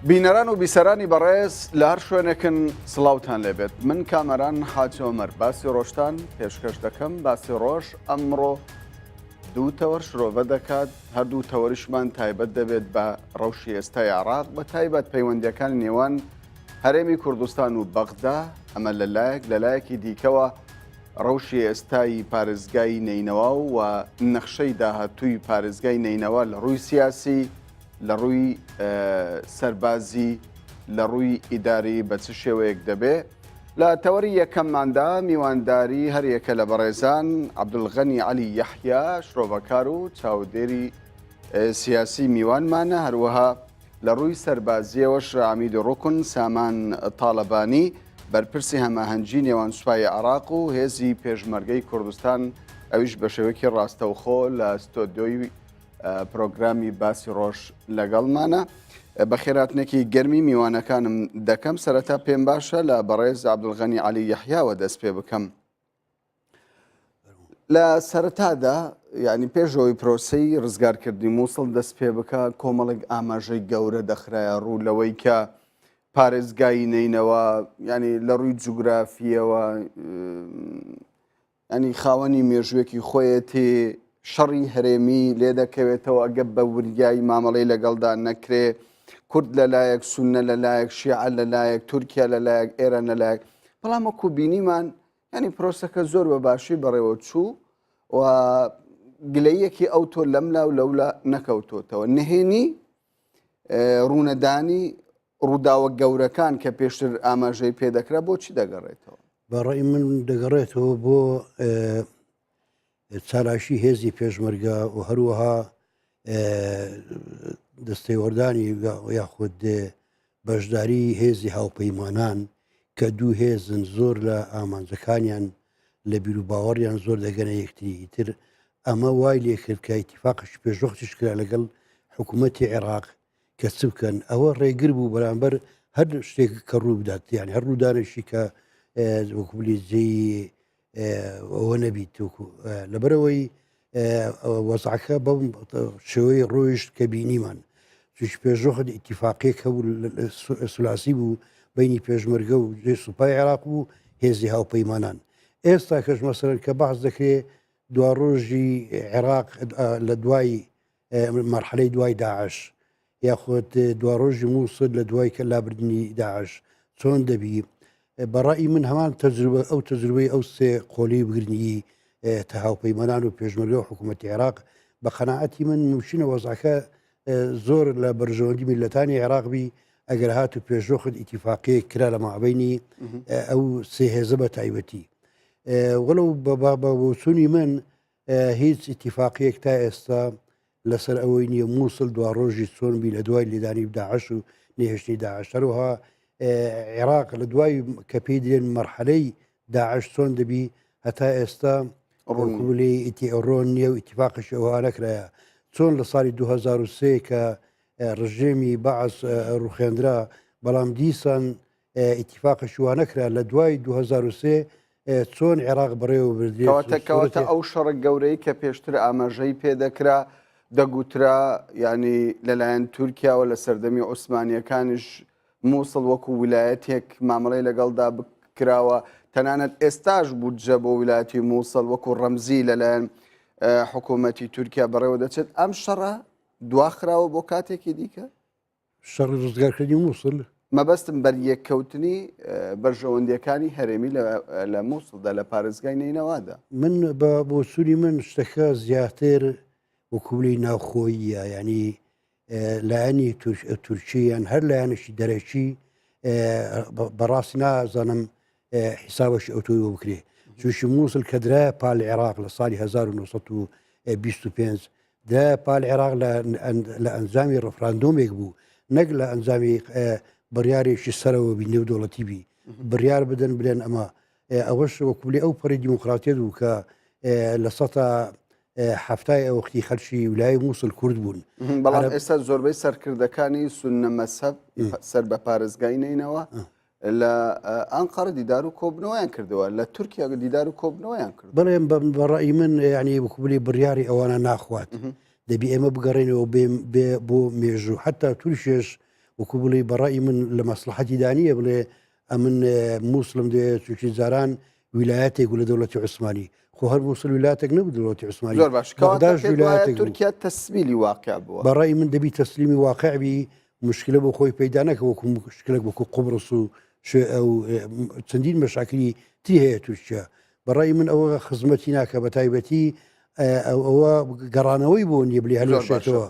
بینەران و بیسەرانی بەڕێز لە هەر شوێنێکن سڵاوتان لێبێت من کامەران حاجی عومەر باسی ڕۆژتان پێشکەش دەکەم باسی ڕۆژ ئەمڕۆ دوو تەوەر شرۆڤە دەکات هەردوو تەوەریشمان تایبەت دەبێت بە ڕەوشی ئێستای عێراق بە تایبەت پەیوەندیەکانی نێوان هەرێمی کوردستان و بەغدا ئەمە لەلایەک لەلایەکی دیکەوە ڕەوشی ئێستای پارێزگای نەینەوا و نەخشەی داهاتووی پارێزگای نەینەوا لە ڕووی سیاسی، لە ڕووی سەربازی، لە ڕووی ئیداری بە چ شێوەیەک دەبێ؟ لە تەوەری یەکەمماندا میوانداری هەریەکە لە بەڕێزان عەبدولغەنی عەلی یەحیا شرۆڤەکار و چاودێری سیاسی میوانمانە، هەروەها لە ڕووی سەربازییەوەش عەمید ڕوکن سامان تاڵەبانی، بەرپرسی هەماهەنگی نێوان سوپای عێراق و هێزی پێشمەرگەی کوردستان، ئەویش بە شێوەیەکی ڕاستەوخۆ لە ستۆدیۆی پرۆگرامی باسی ڕۆژ لەگەڵمانە. بەخێراتنێکی گەرمی میوانەکانم دەکەم، سەرەتا پێم باشە لە بەڕێز عەبدولغەنی عەلی یەحیاوە دەست پێ بکەم. لە سەرەتادا یعنی پێشەوەی پرۆسەی ڕزگارکردنی مووسڵ دەست پێ بکە کۆمەڵێک ئاماژەی گەورە دەخرایە ڕوو لەوەی کە پارێزگای نەینەوە ینی لە ڕووی جوگرافیەوە ینی خاوەنی مێژوویەکی خۆیەتی شەڕی هەرێمی لێ دەکەوێتەوە ئەگە بە وریایی مامەڵەی لەگەڵدا نەکرێ کورد لەلایەک سونە لەلایەک شیعە لەلایەک تورکیا لەلایەک ئێران لەلایەک بەڵام وەکو بینیمان ینی پرۆسەکە زۆر بە باشی بەڕێوە چوو و گلەیەکی ئەو تۆ لەملا و لەولا نەکەوتۆتەوە نهێنی ڕوونەدانی ڕووداوە گەورەکان کە پێشتر ئاماژەی پێدەکرا بۆچی دەگەڕێتەوە؟ بەڕێی من دەگەڕێتەوە بۆ چالاکی هێزی پێشمەرگە و هەروەها دەستێوەردانی یاخود بەشداری هێزی هاوپەیمانان کە دوو هێزن زۆر لە ئامانجەکانیان لە بیر و باوەڕیان زۆر دەگەنە یەکتری ئیتر ئەمە وای لێکرد کە ئیتیفاقش پێشوەختیش کرا لەگەڵ حکوومەتی عێراق کە چ بکەن ئەوە ڕێگر بوو بەرامبەر هەر شتێک کە ڕوو بدات یان هەر ڕوودانێکی کە وەکوبلی جێی ئەوە نەبیت لەبەرەوەی وەزعەکە بەم شێوەی ڕۆیشت کە بینیمان چش پێشوەخت ئیتیفاقیەک هەبوو سولاسی بوو بینی پێشمەرگە و جێ سوپای عێراق و هێزی هاوپەیمانان ئێستا کەش مەسەرەن کە بەحس دەکرێ دواڕۆژی عێراق لە دوای مەرحەلەی دوای داعش یاخود دواڕۆژی مووسڵ لە دوای کە لابردنی داعش چۆن دەبی بەڕئی من هەمان تەجروبە ئەو تەجروبەی ئەو سێ قۆلی بگرنی تە هاوپەیمانان و پێشمەرگە و حکوومەتی عێراق بە قەناعەتی من ممکنە وەزعەکە زۆر لە بەرژەوەندی میلەتانی عێراق بی ئەگەر هات و پێشوەخت ئیتیفاقیەک کرا لە مابینی ئەو سێ هێزە بە تایبەتی وەلو بە بۆچوونی من هیچ ئیتیفاقیەک تا ئێستا لەسەر ئەوەی نییە مووسڵ دواڕۆژی چۆن بی لە دوای لێدانی داعش و نەهێشتنی داعش هەروەها عێراق لە دوای کە پێی درێن مەرحەلەی داعش چۆن دەبی هەتا ئێستا ڕوونکولی ئیتی ئەڕۆن نییە و ئیتیفاقش ئەوها نەکرایە چۆن لە ساڵی 2023 کە ڕژێمی بەعس ڕوخێندرا بەڵام دیسان ئیتیفاقش وا نەکرا لە دوای 2023 چۆن عێراق بەڕێوە بردرێت کەواتە کەواتە ئەو شەڕە گەورەی کە پێشتر ئاماژەی پێدەکرا دەگوترا ینی لەلایەن تورکیاوە لە سەردەمی عوسمانیەکانیش مووسڵ وەکو ویلایەتێک مامەڵەی لەگەڵدا بکراوە تەنانەت ئێستاش بودجە بۆ ویلایەتی مووسڵ وەکو ڕەمزی لەلایەن حکوومەتی تورکیا بەڕێوە دەچێت ئەم شەڕە دواخراوە بۆ کاتێکی دیکە شەڕی ڕزگارکردنی مووسڵ؟ مەبەستم بەریەککەوتنی بەرژەوەندییەکانی هەرێمی لە مووسڵدا لە پارێزگای نەینەوادا. من بە بۆچوونی من شتەکە زیاتر وەکوبلی ناوخۆییە یعنی لایەنی تورکی یان هەر لایەنێکی دەرەکی بەڕاستی نازانم حیسابەکی ئەوتۆی بۆ بکرێ چونکی مووسڵ کە درایە پال عێراق لە ساڵی 1925 درایە پال عێراق لە ئەنجامی ڕفراندۆمێک بوو نەک لە ئەنجامی بڕیارێکی سەرەوە بی نێودەوڵەتی بی بڕیار بدەن بلێن ئەمە ئەوەش وەکولی ئەو پەڕی دیموکراتیەت بوو کە لە سەتا حەفتای ئەوەختی خەلکی ولای مووسڵ کورد بوون بەڵام ئێستا زۆربەی سەرکردەکانی سوننە مەزهەب سەر بە پارێزگای نەینەوە لە ئەنقەرە دیدار و کۆبنەوەیان کردووە لە تورکیا دیدار و کۆبنەوەیان کرد بڵێم بەڕئی من ینی بکوبلی بڕیاری ئەوانە ناخوات دەبی ئێمە بگەڕێنەوە بێ بۆ مێژوو حتا تورکێش وەکو بڵێ بەڕی من لە مەسلحەتی دانیە بڵێ ئەمن مووسڵم دەوێ چونکی جاران ویلایەتێک بوو لە دەوڵەتی عوسمانی خۆ هەر مووسڵ ویلایەتێک نەبوو دەوڵەتی عوسمانی زۆر باش کەواتە بەغداش پێت وایە ویلایەتێک بوو تورکیا تەسمیلی واقع بووە بەڕای من دەبی تەسلیمی واقع بی مشکلە بۆ خۆی پەیدا نەکە وەکو مشکلێک وەکو قوبرس و شێ ئەو چەندین مەشاکلی تری هەیە تورکیا بەڕای من ئەوە خزمەتی ناکە بە تایبەتی ئەو ئەوە گەڕانەوەی بۆ نییە بلی زۆر باشە هەلوەشێتەوە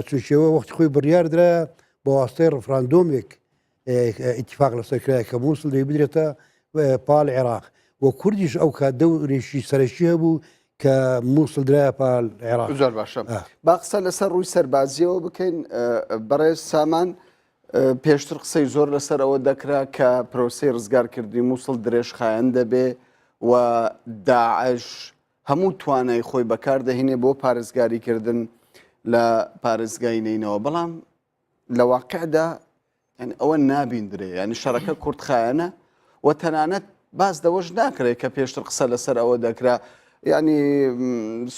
چونکەوە وەختی خۆی بڕیار درا بە واستەی ڕفراندۆمێک ئیتیفاق لەسەر کرایە کە مووسڵ دەی بدرێتە پاڵ عێراق و کوردیش ئەو کات دەورێکی سەرەکی هەبوو کە مووسڵ درایە پاڵ عێراق زۆر باشە با قسە لەسەر ڕووی سەربازیەوە بکەین بەڕێز سامان پێشتر قسەی زۆر لەسەر ئەوە دەکرا کە پرۆسەی ڕزگارکردنی مووسڵ درێژخایەن دەبێ و داعش هەموو توانای خۆی بەکاردەهینێ بۆ پارێزگاریکردن لە پارێزگای نینەوە بەڵام لە واقعدا یعنی ئەوە نابیندرێ یعنی شەڕەکە کورتخایەنە و تەنانەت باس لەوەش ناکرێت کە پێشتر قسە لەسەر ئەوە دەکرا یعنی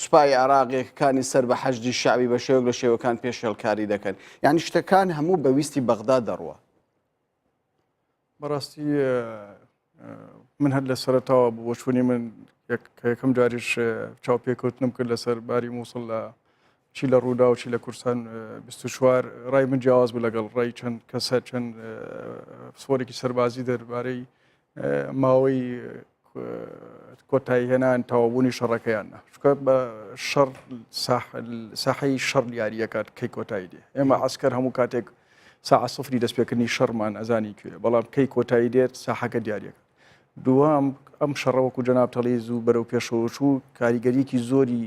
سوپای عراقێکەکانی سەر بە حەشدی شعبی بە شێوەک لە شێوەکان پێشێلکاری دەکەن یعنی شتەکان هەموو بەویستی بەغدا دەڕوە بەڕاستی من هەر لە سەرەتاوە بۆ بۆچوونی من کە یەکەم جاریش چاوپێکەوتنم کرد لەسەر باری مووسڵ لە چی لە ڕوودا و چی لە کوردستان 24 ڕای من جیاواز بوو لەگەڵ ڕای چەند کەسە چەند پسپۆرێکی سەربازی دەربارەی ماوەی کۆتایی هێنان تەواوبوونی شەڕەکەیان چکە بە شەڕ ساحەی شەڕ دیاریەکات کەی کۆتایی دێ ئێمە عسکەر هەموو کاتێک ساعە سفری دەستپێکردنی شەڕمان ئەزانی کوێ بەڵام کەی کۆتایی دێت ساحەکە دیاریەکە دووەم ئەم شەڕە وەکو جەناب تەڵی زوو بەرەو پێشەوە چوو کاریگەریەکی زۆری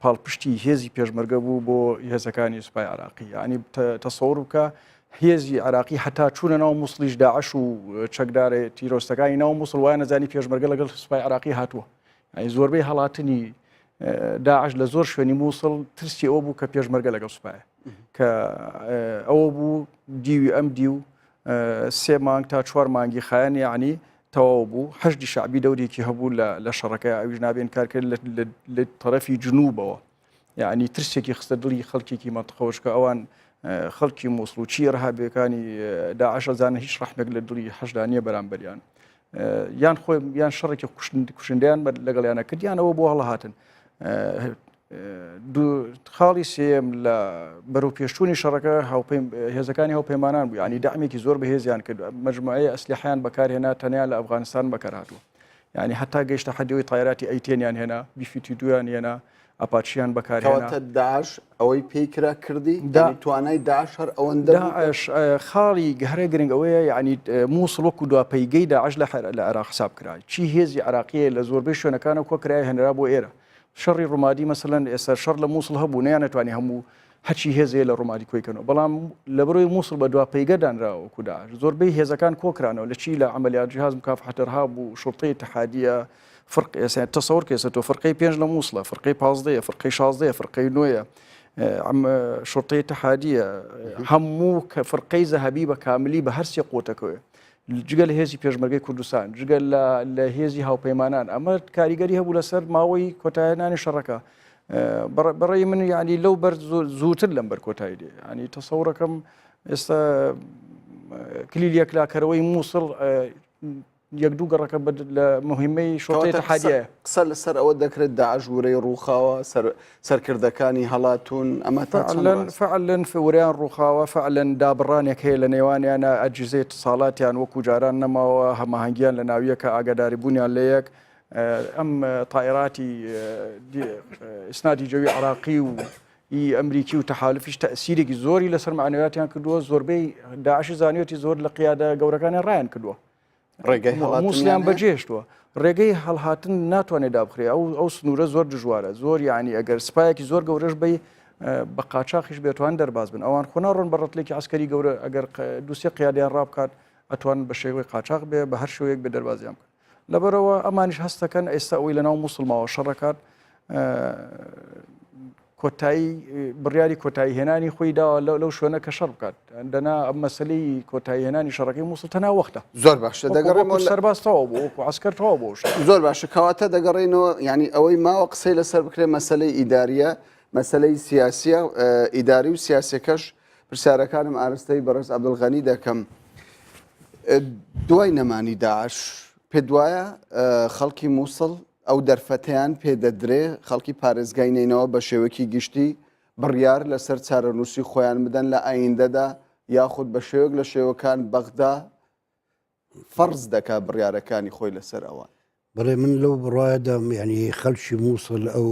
پاڵپشتی هێزی پێشمەرگە بوو بۆ هێزەکانی سوپای عراقی ینی تەسەور بکە هێزی عراقی هەتا چوونە ناو موسڵیش داعش و چەکدارێ تیرۆستەکانی ناو موسڵ وایان نەزانی پێشمەرگە لەگەڵ سوپای عراقی هاتووە یعنی زۆربەی هەڵاتنی داعش لە زۆر شوێنی مووسڵ ترسی ئەوە بوو کە پێشمەرگە لەگەڵ سوپایە کە ئەوە بوو دیوی ئەم دیو سێ مانگ تا چوار مانگی خایەن یعنی تەواو بوو حەشدی شعبی دەورێکی هەبوو لە شەڕەکە ئەویش نابێن کارکرد لە تەرەفی جنوبەوە یعنی ترسێکی خستە دڵی خەڵکێکی مەنتقەوەش کە ئەوان خەڵکی مووسڵ و چی ڕهابەکانی داعش ئەزانن هیچ ڕەحمێک لە دڵی حەشدا نییە بەرامبەریان یان خۆی یان شەڕێکی کوشندیان لەگەڵیانە کردیانەوە بۆ هەڵهاتن خاڵی سێم لە بەرەو پێشچوونی شەڕەکە هێزەکانی هاوپەیمانان بوو ینی دامێکی زۆر بەهێزیان کرد مەجموعەیە ئەسلیحیان بەکارهێنا تەنیا لە ئەفغانستان بەکارهاتوو یعنی هەتا گەیشتە حەدیەوەی تایراتی ئەیتێنیان هێنا بیفیتی دویان هێنا ئەپاچیان بەکارهێنا داعش ئەوەی پێی کرا کردی دا توانای داعش هەر ئەوەندە داعش خاڵی گەهرە گرنگ ئەوەیە یعنی مووسڵ وەکو دوا پەیگەی داعش لە لە عێراق حساب کرا چی هێزی عراقیە لە زۆربەی شوێنەکانە کۆ کرای هێنرا بۆ ئێرە شەڕی ڕومادی مەسەلەن ئێستا شەڕ لە مووسڵ هەبوو نەیانەتوانی هەموو هەرچی هێز هەیە لە ڕومادی کۆی کەنەوە بەڵام لە بەرەوەی مووسڵ بە دوا پەیگە دانراوە وەکو داعش زۆربەی هێزەکان کۆکرانەوە لە چی لە عملیات جهاز مکافحة ارهاب و شرطەی اتحادیە فرق ئێستا تەسەور کە ئێستا تۆ فرقەی پێنج لە مووسڵە فرقەی پازدەیە فرقەی شازدەیە فرقەی نۆیە شرطەی اتحادیە هەموو کە فرقەی زەهەبی بە کاملی بە هەرسێ قوتەکەوێ جگە لە هێزی پێشمەرگەی کوردستان جگە لە هێزی هاوپەیمانان ئەمە کاریگەری هەبوو لەسەر ماوەی کۆتایەنانی شەڕەکە بەڕێی من یعنی لەو بەر زووتر لەم بەر کۆتایی دێ ینی تەسەورەکەم ئێستا کلیل یەکلاکەرەوەی مووسڵ یەک دوو گەڕەکە لە مهمەی شۆڕی تحادیە قسە لەسەر ئەوە دەکرێت داعش ورەی ڕووخاوە سەرکردەکانی هەڵاتوون ئەمە تا چەند فعلا ڕاستە؟ فعلا ورەیان ڕووخاوە فعلا دابڕانێک هەیە لە نێوانیانە ئەجیزەی اتصالاتیان وەکو جاران نەماوە هەماهەنگیان لە ناویەکە ئاگاداری بوونیان لە یەک ئەم تائیراتی ئیسنادی جەوی عراقی و ئی ئەمریکی و تەحالفیش تەسیرێکی زۆری لەسەر معنەویاتیان کردووە زۆربەی داعشی زانیوەتی زۆر لە قیادە گەورەکانیان ڕایان کردووە ڕێگەی مووسڵیان بەجێهێشتووە ڕێگەی هەڵهاتن ناتوانێت دابخرێ ئەو ئەو سنوورە زۆر دژوارە زۆر یعنی ئەگەر سپایەکی زۆر گەورەش بی بە قاچاخیش بێتوان دەرباز بن ئەوان خۆ ناڕۆن بە ڕەتلێکی عسکەری گەورە ئەگەر دووسێ قیادیان ڕابکات ئەتوان بە شێوەی قاچاخ بێ بە هەر شێوەیەک بێ دەربازیان بکەن لەبەرەوە ئەمانیش هەستەکەن ئێستا ئەوەی لەناو موسڵماوە شەڕەکات کۆتایی بڕیاری کۆتایی هێنانی خۆی داوە لەو شوێنە کە شەڕ بکات دەنا ئەم مەسلەی کۆتایی هێنانی شەڕەکەی مووسڵ تەنها وەختە زۆر باشە دەگەڕێمەوە سەرباز تەواو بوو وەکو عسکەر تەواو بۆ زۆر باشە کەواتە دەگەڕێنەوە یعنی ئەوەی ماوە قسەی لەسەر بکرێ مەسلەی ئیداریە مەسلەی سیاسیە ئیداری و سیاسەکەش. پرسیارەکانم ئارستەی بەڕێز عەبدولغەنی دەکەم. دوای نەمانی داعش پێت وایە خەڵکی مووسڵ ئەو دەرفەتەیان پێدەدرێ خەڵکی پارێزگای نەینەوە بە شێوەکی گشتی بڕیار لەسەر چارەنووسی خۆیان بدەن لە ئایندەدا یاخود بە شێوەک لە شێوەکان بەغدا فەرز دەکا بڕیارەکانی خۆی لەسەر ئەوان؟ بەڵێ من لەو بڕوایەدام یعنی خەڵکی مووسڵ ئەو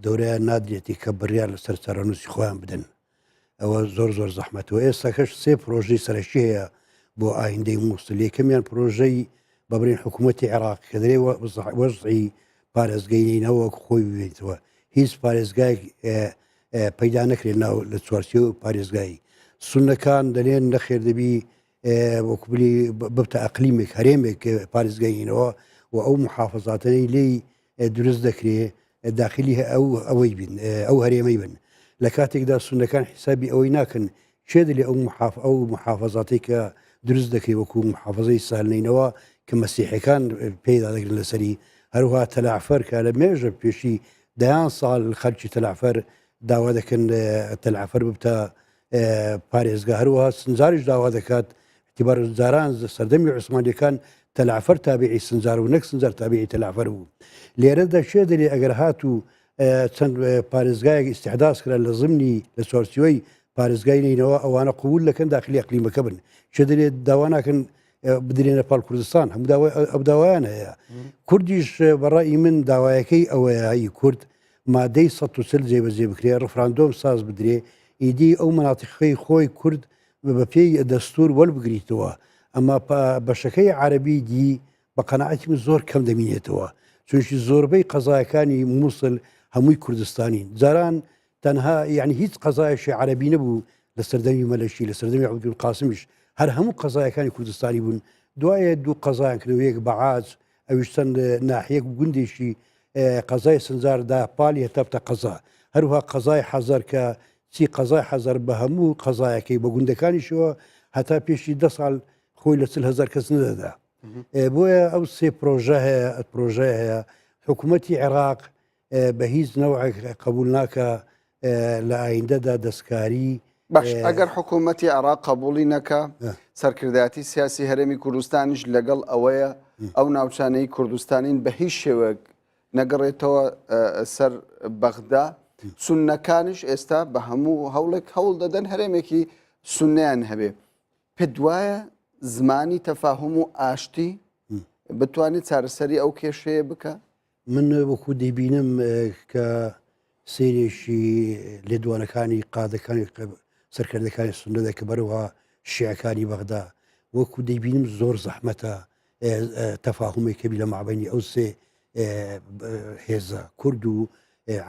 دەورەیان نادرێتی کە بڕیار لەسەر چارەنووسی خۆیان بدەن ئەوە زۆر زۆر زەحمەتەوە ئێستاکەش سێ پرۆژەی سەرەکی هەیە بۆ ئایندەی مووسڵ یەکەمیان پرۆژەی بەبرین حکوومەتی عێراق کە دەرێ وەزعی پارێزگەی نەینەوە وەک خۆی ببێتەوە هیچ پارێزگایەک پەیدا نەکرێت ناو لە چوارچێوە پارێزگایی سونەکان دەلێن نەخێر دەبی وەکو بلی ببتە ئەقلیمێک هەرێمێک پارێزگایینەوە و ئەو محافزاتەی لێی دروست دەکرێ داخلی ئەو ئەوەی بن ئەو هەرێمەی بن لە کاتێکدا سونەکان حیسابی ئەوەی ناکەن کێ دەلێ ئەو محاف ئەو محافزاتەی کە دروست دەکرێ وەکو محافزەی سالنینەوە کە مەسیحەکان پێدا دەگرن لەسەری هەروها تەلعفەر کە لە مێژە پێشی دەیان ساڵ خەلکی تەلعفەر داوا دەکەن تەلعفەر ببتە پارێزگا هەروەها سنجاریش داوا دەکات اعتبار جاران سەردەمی عوسمانیەکان تەلعفەر تابعی سنجار و نەک سنجار تابعی تەلعفەر بوو لێرە دەشێ دەلێ ئەگەر هاتوو چەند پارێزگایەک ئیسیحداس کرا لە زمنی لە چوارچیوەی پارێزگای نینەوە ئەوانە قوبول دەکەن داخلی ئەقلیمەکە بن چێ دەلێت داوا ناکەن بدرێنە پاڵ کوردستان هەموو داوای ئەو داوایان هەیە کوردیش بەڕای من داوایەکەی ئەوەیە ئی کورد مادەی 140 جێبەجێ بکرێ ڕفراندۆم ساز بدرێ ئیدی ئەو مناتیقەی خۆی کورد بە پێی دەستور وەربگریتەوە ئەما بەشەکەی عەربی دی بە قەناعەتی من زۆر کەم دەمینێتەوە چونکی زۆربەی قەزایەکانی مووسل هەمووی کوردستانین جاران تەنها یعنی هیچ قەزایەکی عەربی نەبوو لە سەردەمی مەلەکی لە سەردەمی عبدول قاسمیش هەر هەموو قەزایەکانی کوردستانی بوون دوایە دوو قەزایان کردەوە یەک بەعاج ئەویش چەند ناحیەک و گوندێکی قەزای سنجار دا پاڵی هەتا بتە قەزا هەروها قەزای حەزەر کە چی قەزای حەزەر بە هەموو قەزایەکەی بە گوندەکانیشەوە هەتا پێشی دە ساڵ خۆی لە 40 هزار کەس نەدەدا بۆیە ئەو سێ پرۆژە هەیە پرۆژە هەیە حکوومەتی عێراق بە هیچ نەوعێک قبول ناکە لە ئایندەدا دەستکاری باش ئەگەر حکوومەتی عێراق قبولی نەکا سەرکردایەتی سیاسی هەرێمی کوردستانیش لەگەڵ ئەوەیە ئەو ناوچانەی کوردستانین بە هیچ شێوەیەک نەگەڕێتەوە سەر بەغدا سوننەکانیش ئێستا بە هەموو هەوڵێک هەوڵ دەدەن هەرێمێکی سوننەیان هەبێ پێت وایە زمانی تەفاهم و ئاشتی بتوانێت چارەسەری ئەو کێشەیە بکە؟ من وەکو دەیبینم کە سەیرێکی لێدوانەکانی قادەکانی سەرکردەکانی سوننە دەکە بەرەوە شیعەکانی بەغدا وەکو دەیبینم زۆر زەحمەتە تەفاهمێک هەبی لە مابینی ئەو سێ هێزە کورد و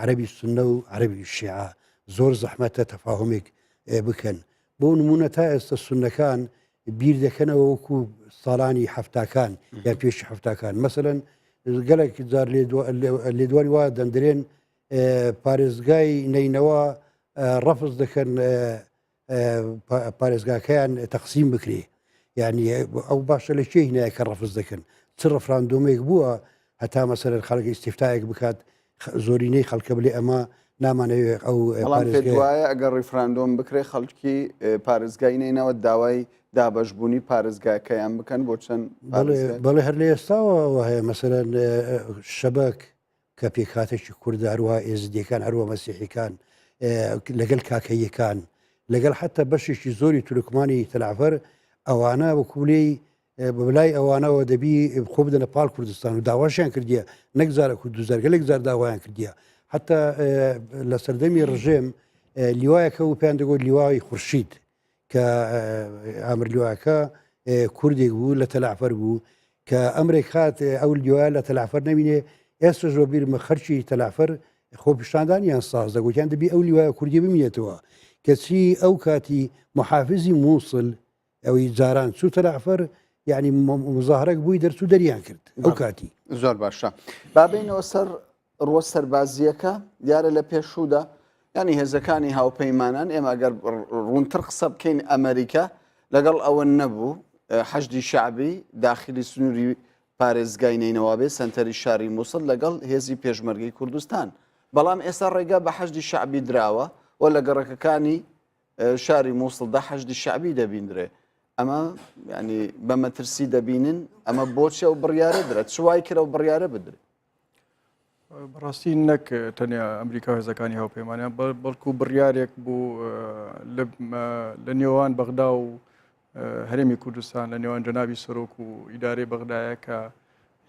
عەربی سوننە و عەربی شیعە زۆر زەحمەتە تەفاهمێک بکەن بۆ نمونە تا ئێستا سوننەکان بیر دەکەنەوە وەکو ساڵانی حەفتاکان یا پێشی حەفتاکان مەسەلەن گەلێک جار لێدوانی وا دەندرێن پارێزگای نەینەوە ڕەفز دەکەن پارێزگاکەیان تەقسیم بکرێ یعنی ئەو باشە لە کێ هینایە کە ڕەفز دەکەن چ ڕفراندۆمێک بووە هەتا مەسەرەن خەڵک ئیسیفتایەک بکات زۆرینەی خەڵکە بلێ ئەمە نامانەوێ ئەو بەڵام پێت وایە ئەگەر ڕیفراندۆم بکرێ خەڵکی پارێزگای نەینەوە داوای دابەشبوونی پارێزگاکەیان بکەن بۆ چەند بەڵێ هەر لە ئێستاوە هەیە مەسەرەن شەبەک کە پێکهاتێکی کوردە هەروە ئێزدیەکان هەروە مەسیحیکان لەگەل کاکەیەکان لەگەڵ حتا بەشێکی زۆری تورکمانی تەلعفەر ئەوانە وەکولەی بەلای ئەوانەوە دەبی خۆ بدەنە پاڵ کوردستان و داواشیان کردیە نەک جارە و دوو جار گەلێک جار داوایان کردیە حتا لە سەردەمی ڕژێم لیوایەکە و پێیان دەگوت لیوای خورشید کە ئامر لیواکە کوردێک بوو لە تەلعفەر بوو کە ئەمرێک هات ئەو لیوایە لە تەلعفەر نەبینێ ئێستش بە بیرمە خەرکی تەلعفەر خۆپیشاندانیان ساز دەگوتیان دەبی ئەو لیوایە کوردی بمینێتەوە کەچی ئەو کاتی محافزی مووسل ئەوی جاران چوو تەلەعفەر یعنی مزاهرەک بووی دەرچوو دەریان کرد ئەو کاتی. زۆر باشە با بێینەوە سەر ڕووە سەربازییەکە دیارە لە پێشوودا ینی هێزەکانی هاوپەیمانان ئێمە ئەگەر ڕوونتر قسە بکەین ئەمریکا لەگەڵ ئەوە نەبوو حەشدی شعبی داخلی سنووری پارێزگای نەینەوا بێ سنتەری شاری مووسڵ لەگەڵ هێزی پێشمەرگەی کوردستان بەڵام ئێستا ڕێگا بە حەشدی شعبی دراوە و لە گەڕەکەکانی. شاری مووسڵدا حەشدی شەعبی دەبیندرێ ئەمە ینی بە مەترسی دەبینن ئەمە بۆچی ئەو بڕیارە درا چ وای کرد ئەو بڕیارە بدرێ؟ بەڕاستی نەک تەنیا ئەمریکا هێزەکانی هاوپەیمانیان بەڵکو بڕیارێک بوو لە نێوان بەغدا و هەرێمی کوردستان لە نێوان جەنابی سەرۆک و ئیدارەی بەغدایە کە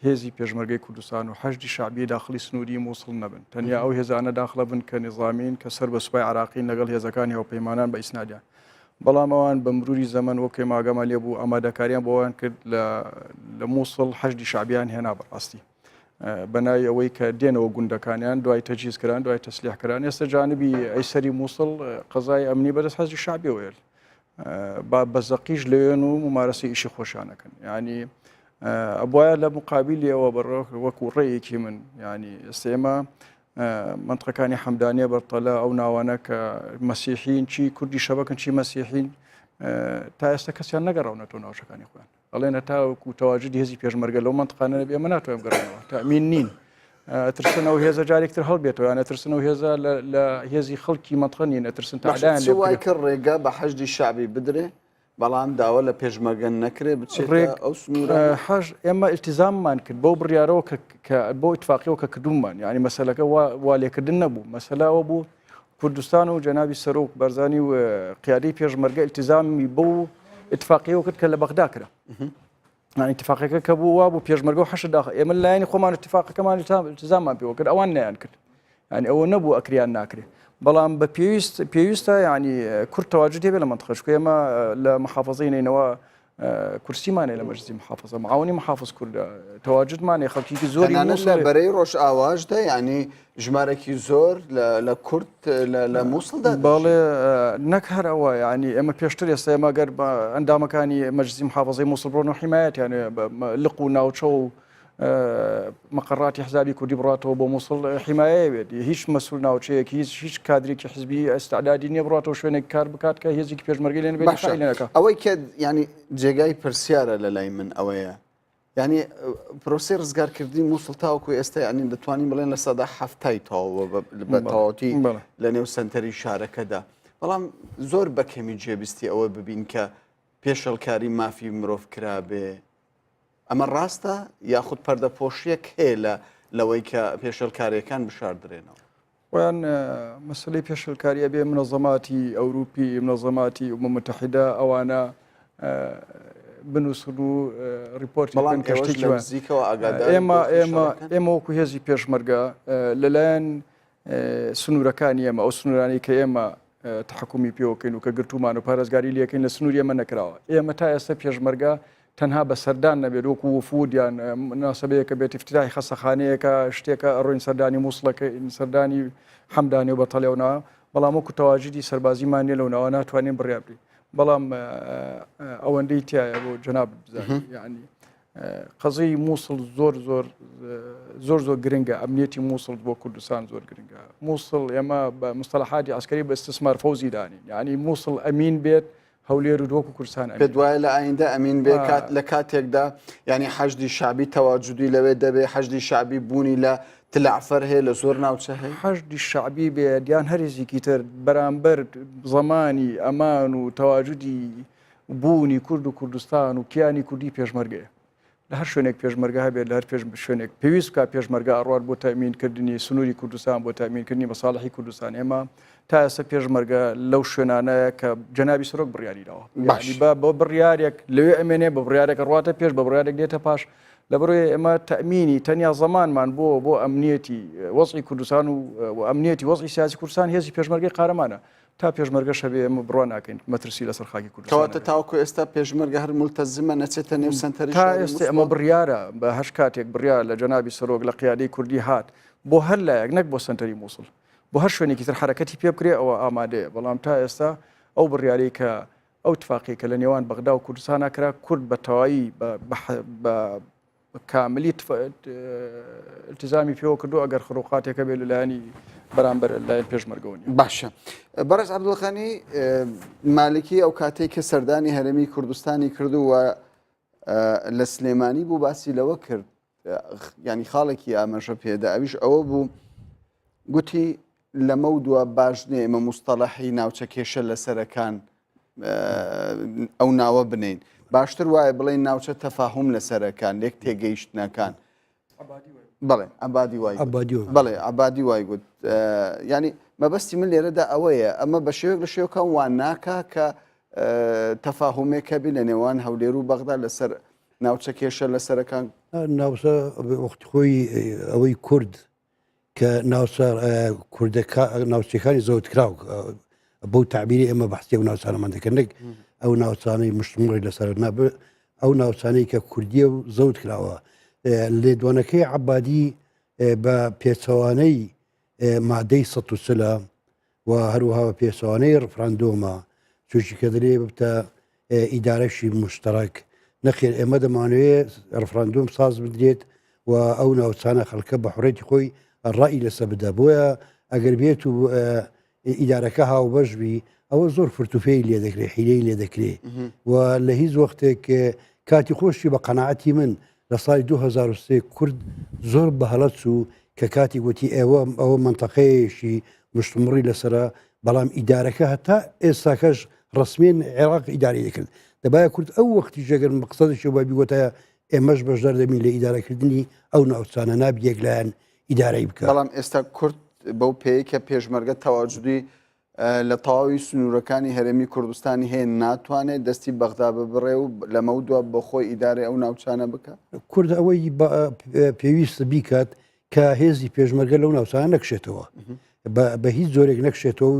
هێزی پێشمەرگەی کوردستان و حەشدی شەعبی داخلی سنووری مووسڵ نەبن تەنیا ئەو هێزانە داخلە بن کە نیزامین کە سەر بە سوپای عراقین لەگەڵ هێزەکانی هاوپەیمانان بە ئیسنادیان بەڵام ئەوان بە مروری زەمەن وەک ئێمە ئاگامان لێ بوو ئامادەکاریان بۆ ئەوان کرد لە مووسڵ حەشدی شەعبیان هێنا بەڕاستی بەناوی ئەوەی کە دێنەوە گوندەکانیان دوای تەجهیز کران دوای تەسلیح کران ئێستا جانبی ئەیسەری مووسڵ قەزای ئەمنی بەدەست حەشدی شەعبیەوەیە با بە زەقیش لەوێن و ممارەسەی ئیشی خۆشیانەکەن ینی ئەبواە لە مقابلیەوە بەڕۆ وەکو ڕێیەکی من ینی ئێستا منطقەکانی حەمدانیە بەرتەلە ئەو ناوانە کە مەسیحین چی کوردی شەبەکن چی مەسیحین تا ئێستا کەسیان نەگەڕاونەتەوە ناوچەکانی خۆیان ئەڵێن هەتاوەکو تەواجدی هێزی پێشمەرگە لەو مەنتقانە نەبێ ئێمە ناتوانین بگەڕێنەوە تەئمین نین ئەترسن ئەو هێزە جارێکتر هەڵبێتەوە یان ئەترسن ئەو هێزە لە هێزی خەڵکی مەنتقە نین ئەترسن تەعدایان لێ وای کرد ڕێگا بە حەشدی شەعبی بدرێ بەڵام داوا لە پێشمەرگە نەکرێ بچێت ئەو سنوورە حەش ئێمە التزاممان کرد بەو بڕیارەوە کە بۆ اتفاقیەوە کە کردوممان یعنی مەسەلەکە وا لێکردن نەبوو مەسەلە ئەوە بوو کوردستان و جەنابی سەرۆک بەرزانی و قیادەی پێشمەرگە التزامی بەو اتفاقیەوە کرد کە لە بەغدا کرا اتفاقەکە کە بوو وا بوو پێشمەرگە و حەشد داخ ئێمە لایەنی خۆمان اتفاقەکەمان التزاممان پێوە کرد ئەوان نەیان کرد یعنی ئەوە نەبوو ئەکریان ناکرێ بەڵام بە پێویست پێویستە یعنی کورد تەواجد هەبێ لە مەنتقە چونکە ئێمە لە محافظەی نەینەوا کورسیمان هەیە لە مەجلسی محافظە معاونی محافظ کوردە تەواجدمان هەیە خەڵکیکی زۆری تەنانەت لە بەرەی ڕۆژئاواشدا یعنی ژمارەکی زۆر لە کورد لە مووسڵدا بەڵێ نەک هەر ئەوە یعنی ئێمە پێشتر ئێستا ئێمە گەر بە ئەندامەکانی مەجلسی محافظەی مووسڵ بڕۆن و حیمایەتیان لق و ناوچە و مقەڕاتی حزابی کوردی بڕاتەوە بۆ مووسڵ حیمایەیە بێت هیچ مەسول ناوچەیەک هیچ هیچ کادرێکی حزبی ئەستعدادی نییە بڕاتەوە شوێنێک کار بکات کە هێزێکی پێشمەرگەی لێ نەبێت باشە دفاعی لێ نەکا. ئەوەی کە ینی جێگای پرسیارە لە لای من ئەوەیە یعنی پرۆسی ڕزگارکردنی مووسڵ تاوەکو ئێستا ینی دەتوانین بڵێن 70% تەواوە بە تەواوەتی لە نێو سنتەری شارەکەدا بەڵام زۆر بە کەمی جێبیستی ئەوە ببین کە پێشەڵکاری مافی مرۆڤ کرابێ ئەمە ڕاستە یاخود پەردەپۆشیەک هەیە لە لەوەی کە پێشێلکاریەکان بشاردرێنەوە؟ خۆیان مەسلەی پێشلکاری ئەبێ منەظەماتی ئەوروپی منەظەماتی ئومم متحدە ئەوانە بنووسن و ڕیپۆرتی بەڵام کە شتێکی نزیکەوە ئاگادار ئێمە ئێمە ئێمە وەکو هێزی پێشمەرگە لەلایەن سنوورەکانی ئێمە ئەو سنوورانەی کە ئێمە تحکومی پێوەکەین و کە گرتومان و پارێزگاری لەکەین لە سنووری ئێمە نەکراوە ئێمە تا ئێستا پێشمەرگە تەنها بە سەردان نەبێت وەکو وفود یان مناسبەیەکە بێت افتتاحی خەسەخانەیەکە شتێکە ئەڕۆین سەردانی مووسڵەکە سەردانی حەمدانی و بەتەڵێونەوە بەڵام وەکو تەواجدی سەربازیمان نیە لەو ناوە ناتوانین بڕیار بدەین بەڵام ئەوەندەی تایە بۆ جەناب بزانین یعنی قەزیی مووسڵ زۆر زۆر زۆر زۆر گرنگە ئەمنیەتی مووسڵ بۆ کوردستان زۆر گرنگە مووسڵ ئێمە بە مستەلحاتی عسکەری بە استثمار فەوزی دانین یعنی مووسڵ ئەمین بێت هەولێر و دهۆک و کوردستان ئەمین پێت وایە لە ئایندە ئەمین بێ کات لە کاتێکدا یعنی حەشدی شەعبی تەواجودی لەوێ دەبێ حەشدی شەعبی بوونی لە تلعفەر هەیە لە زۆر ناوچە هەیە حەشدی شەعبی بێت یان هەر هێزێکی تر بەرامبەر زەمانی ئەمان و تەواجودی بوونی کورد و کوردستان و کیانی کوردی پێشمەرگەیە. لە هەر شوێنێک پێشمەرگە هەبێت لە هەر پێش شوێنێک پێویست بکات پێشمەرگە ئەڕوات بۆ تەمینکردنی سنووری کوردستان بۆ تەمینکردنی مەساڵحی کوردستان ئێمە تا ئێستا پێشمەرگە لەو شوێنانەیە کە جەنابی سەرۆک بڕیاری داوە باش بە بۆ بڕیارێک لەوێ ئەمێنێ بە بڕیارێک ڕواتە پێش بە بڕیارێک دێتە پاش لەبەرەوەی ئێمە تەمینی تەنیا زەمانمان بۆ بۆ ئەمنیەتی وەزعی کوردستان و ئەمنیەتی وەزعی سیاسی کوردستان هێزی پێشمەرگەی قارەمانە تا پێشمەرگەش هەبێ ئێمە بڕوا ناکەین مەترسی لەسەر خاکی کوردستان کەواتە تاوەکو ئێستا پێشمەرگە هەر مولتەزمە نەچێتە نێو سەنتەری تا ئێستا ئەمە بڕیارە بە هەش کاتێک بڕیار لە جەنابی سەرۆک لە قیادەی کوردی هات بۆ هەر لایەک نەک بۆ سەنتەری مووسڵ بۆ هەر شوێنێکی تر حرەکەتی پێ بکرێ ئەوە ئامادەیە بەڵام تا ئێستا ئەو بڕیارەی کە ئەو تفاقی کە لە نێوان بەغدا و کوردستانە کرا کورد بە تەواوی بە کاملی التزامی پێوە کردو ئەگەر خروقاتێکە بێ لەلایەنی بەرامبەر لایەن پێشمەرگەوە نیە. باشە بەڕێز عەبدولغەنی مالکی ئەو کاتێک کە سەردانی هەرێمی کوردستانی کردو و لە سلێمانی بوو باسی لەوە کرد ینی خاڵێکی ئاماژە پێدا ئەویش ئەوە بوو گوتی. لەمەو دوا باش نییە ئێمە مستەڵەحی ناوچە کێشە لەسەرەکان ئەو ناوە بنین باشتر وایە بڵێن ناوچە تەفاهم لەسەرەکان لێک تێگەیشتنەکان بەڵێ عبادی وای بەڵێ عبادی وای گوت ینی مەبەستی من لێرەدا ئەوەیە ئەمە بە شێوەیەک لە شێوەکان وان ناکا کە تەفاهمێک هەبی لە نێوان هەولێر و بەغدا لەسەر ناوچە کێشە لەسەرەکان ناوچە وەختی خۆی ئەوەی کورد کە ناوچە کوردەکە ناوچەکانی زەوتکراو بەو تعبیری ئێمە بەحسی ئەو ناوچانەمان دەکەن نەک ئەو ناوچانەی مشتمڕی لەسەر ناب ئەو ناوچانەی کە کوردیە و زەوت کراوە لێدوانەکەی عبادی بە پێچەوانەی مادەی 140 و هەروەها بە پێچەوانەی ڕفراندۆمە چونکی کە دەلێ ببتە ئیدارەشی مشتەرەک نەخێر ئێمە دەمانەوێ ڕفراندۆم ساز بدرێت و ئەو ناوچانە خەڵکە بە حڕێتی خۆی ڕای لەسەر بدە بۆیە ئەگەر بێت و ئیدارەکە هاوبەش بی ئەوە زۆر فرتوفێی لێ دەکرێت حیلەی لێ دەکرێت و لە هیچ وەختێک کاتی خۆشی بە قەنەعەتی من لە ساڵی 2023 کورد زۆر بە هەڵە چوو کە کاتی گوتی ئێوە ئەوە منتەقەیەکی مشتومڕی لەسرە بەڵام ئیدارەکە هەتا ئێستاکەش ڕسمێن عێراق ئیداری دەکرد دەبایە کورد ئەو وەختی ژەگەر مقصدێکی بە بیگوتایە ئێمەش بەشدار دەبین لە ئیدارەکردنی ئەو ناوچانە نابی یەکلایەن ئیدارەی بکە بەڵام ئێستا کورد بەو پێی کە پێشمەرگە تەواجدی لە تەواوی سنوورەکانی هەرێمی کوردستانی هەیە ناتوانێت دەستی بەغدا ببڕێ و لەمە دوا بە خۆی ئیدارەی ئەو ناوچانە بکە؟ کورد ئەوەی پێویستە بیکات کە هێزی پێشمەرگە لەو ناوچانە نەکشێتەوە بە هیچ جۆرێک نەکشێتەوە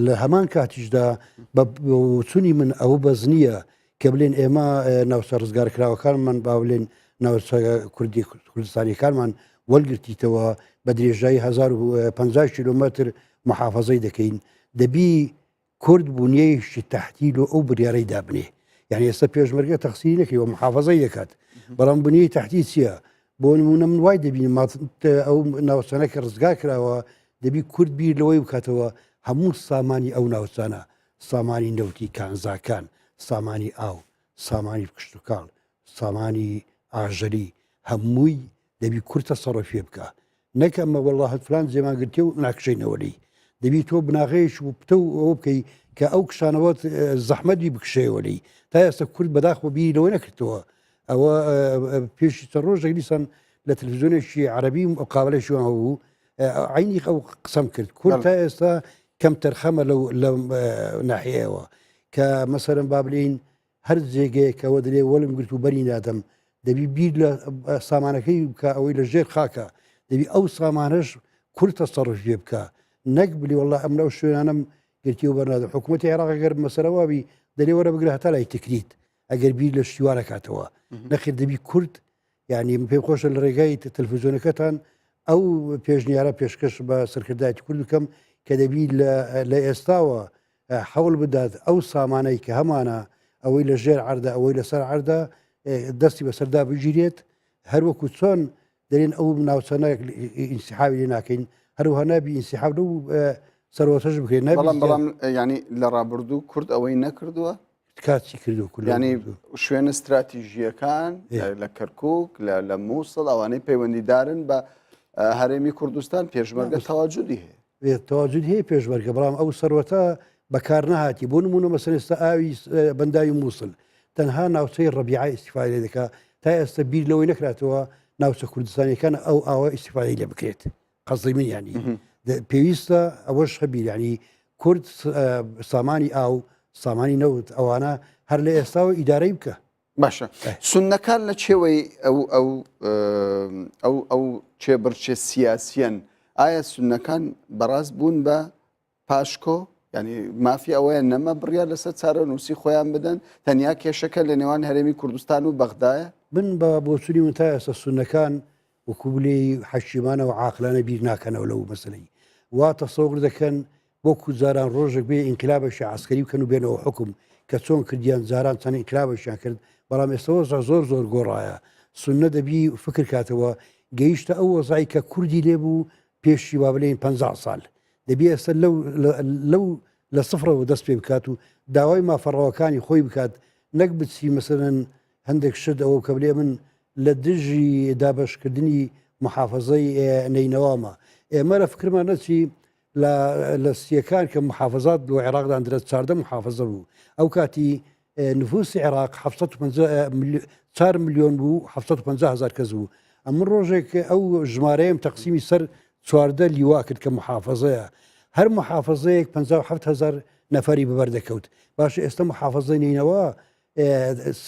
لە هەمان کاتیشدا بە چونی من ئەوە بەس نییە کە بلێن ئێمە ناوچە ڕزگارکراوەکانمان با بلێن ناوچە کوردی کوردستانیەکانمان وەرگرتیتەوە بە درێژایی 1050 کیلومتر محافظەی دەکەین دەبی کورد بنیەیەکی تەحتی لۆ ئەو بریارەی دابنێ یعنی ئێستا پێشمەرگە تەخسیری نەکەیەوە محافظەی دەکات بەڵام بنیەی تەحتی چییە؟ بۆ نمونە من وای دەبینم ئەو ناوچانە کە ڕزگار کراوە دەبی کورد بیر لەوەی بکاتەوە هەموو سامانی ئەو ناوچانە سامانی نەوتی کانزاکان، سامانی ئاو، سامانی کشتوکاڵ، سامانی ئاژەلی هەمووی دەبی کورد تەسەڕۆفێ بکا نەک ئەمە وەڵا هەر فلان جێمان گرتێ و ناکشێینەوە لێی دەبی تۆ بناغەیەکی و پتە و ئەوە بکەی کە ئەو کشانەوەت زەحمەت بی بکشێەوە لێی تا ئێستا کورد بەداخەوە بیری لەوە نەکردەوە ئەوە پێشی چەند ڕۆژێک دیسان لە تەلەفزیۆنێکی عەرەبی مقابلەیەکی وان هەبوو عینی ئەو قسەم کرد کورد تا ئێستا کەم تەرخەمە لەو لەم ناحیەوە کە مەسەرم با بلین هەر جێگەیەک کە ئەوە دەلێ وەلم گرت و بەری نادەم دەبی بیر لە سامانەکەی بکە ئەوەی لە ژێر خاکە دەبی ئەو سامانەش کورد تەسەڕف پێ بکە نەک بلی والله ئەم لەو شوێنانم گرتی و بەرنادەم حکوومەتی عێراق گەر مەسەرەوە بی دەلێ وەرە بگرە هەتا لای تکریت ئەگەر بیر لە شتیوانە کاتەوە نەخێر دەبی کورد یعنی من پێم خۆشە لە ڕێگای تەلفزیۆنەکەتان ئەو پێشنیارە پێشکەش بە سەرکردایەتی کورد بکەم کە دەبی لە ئێستاوە حەول بدات ئەو سامانەی کە هەمانە ئەوەی لە ژێر عەردە ئەوەی لەسەر عەردە دەستی بەسەردا بگیرێت هەروەکو چۆن دەرێن ئەو ناوچانە ئینسحابی لێ ناکەین هەروها نابی ئینسحاب لەو سەروەتەش بکرێت بەڵام بەڵام ینی لە ڕابردوو کورد ئەوەی نەکردووە کاتی کردو ینی شوێنە استراتیژیەکان لە کەرکک لە مووسڵ ئەوانەی پەیوەندیدارن بە هەرێمی کوردستان پێشمەرگە تەواجودی هەیە تەواجود هەیە پێشمەرگە بەڵام ئەو سەروەتە بەکار نەهاتی بۆ نمونە مەسەن ئێستا ئاوی بەنداوی مووسڵ تەنها ناوچەی ڕەبیعە ئیسیفادە دەکا تا ئێستا بیر لەوەی نەکراتەوە ناوچە کوردستانیەکان ئەو ئاوە ئیسیفادەی لێ بکرێت قەزی من ینی پێویستە ئەوەش هەبی ینی کورد سامانی ئاو سامانی نەوت ئەوانە هەر لە ئێستاوە ئیدارەی بکە باشە سوننەکان لە چێوەی ئەو ئەو ئەو ئەو چێبڕچێ سیاسیەن ئایا سوننەکان بەڕاست بوون بە پاشکۆ ینی مافی ئەوەیە نەمە بڕیار لەسەر چارەنووسی خۆیان بدەن تەنیا کێشەکە لە نێوان هەرێمی کوردستان و بەغدایە من بە بۆچونی من تا ئێستا سوننەکان وەکو بلێی حەکیمانە و عاقلانە بیر ناکەنەوە لەو مەسەلەی وا تەسەور دەکەن وەکو جاران ڕۆژێک بێ ئینقلابێکی عەسکەری بکەن و بێنەوە حوکم کە چۆن کردیان جاران چەند ئینقلابێکیان کرد بەڵام ئێستا وەزع زۆر زۆر گۆڕایە سوننە دەبی فکر کاتەوە گەیشتە ئەو وەزعی کە کوردی لێ بوو پێشی وا بلێین 50 سال دەبی ئێستا لەو لەو لە سفرەوە دەست پێ بکات و داوای مافەڕەوەکانی خۆی بکات نەک بچی مەسەرەن هەندێک شت ئەوە کە بلێ من لە دژی دابەشکردنی محافەزەی نەینەوامە. ئێمە لە فکرمان نەچی لە سیەکان کە محافظات بۆ عێراق داندرا 14 محافظە بوو ئەو کاتی نفوسی عێراق 4 میلیۆن بوو 750 هزار کەس بوو ئەمن ڕۆژێک ئەو ژمارەیەم تەقسیمی سەر 14 لیوا کرد کە محافظەیە هەر محافظەیەک 57 هزار نەفەری بەبەر دەکەوت باشە ئێستا محافظەی نینەوە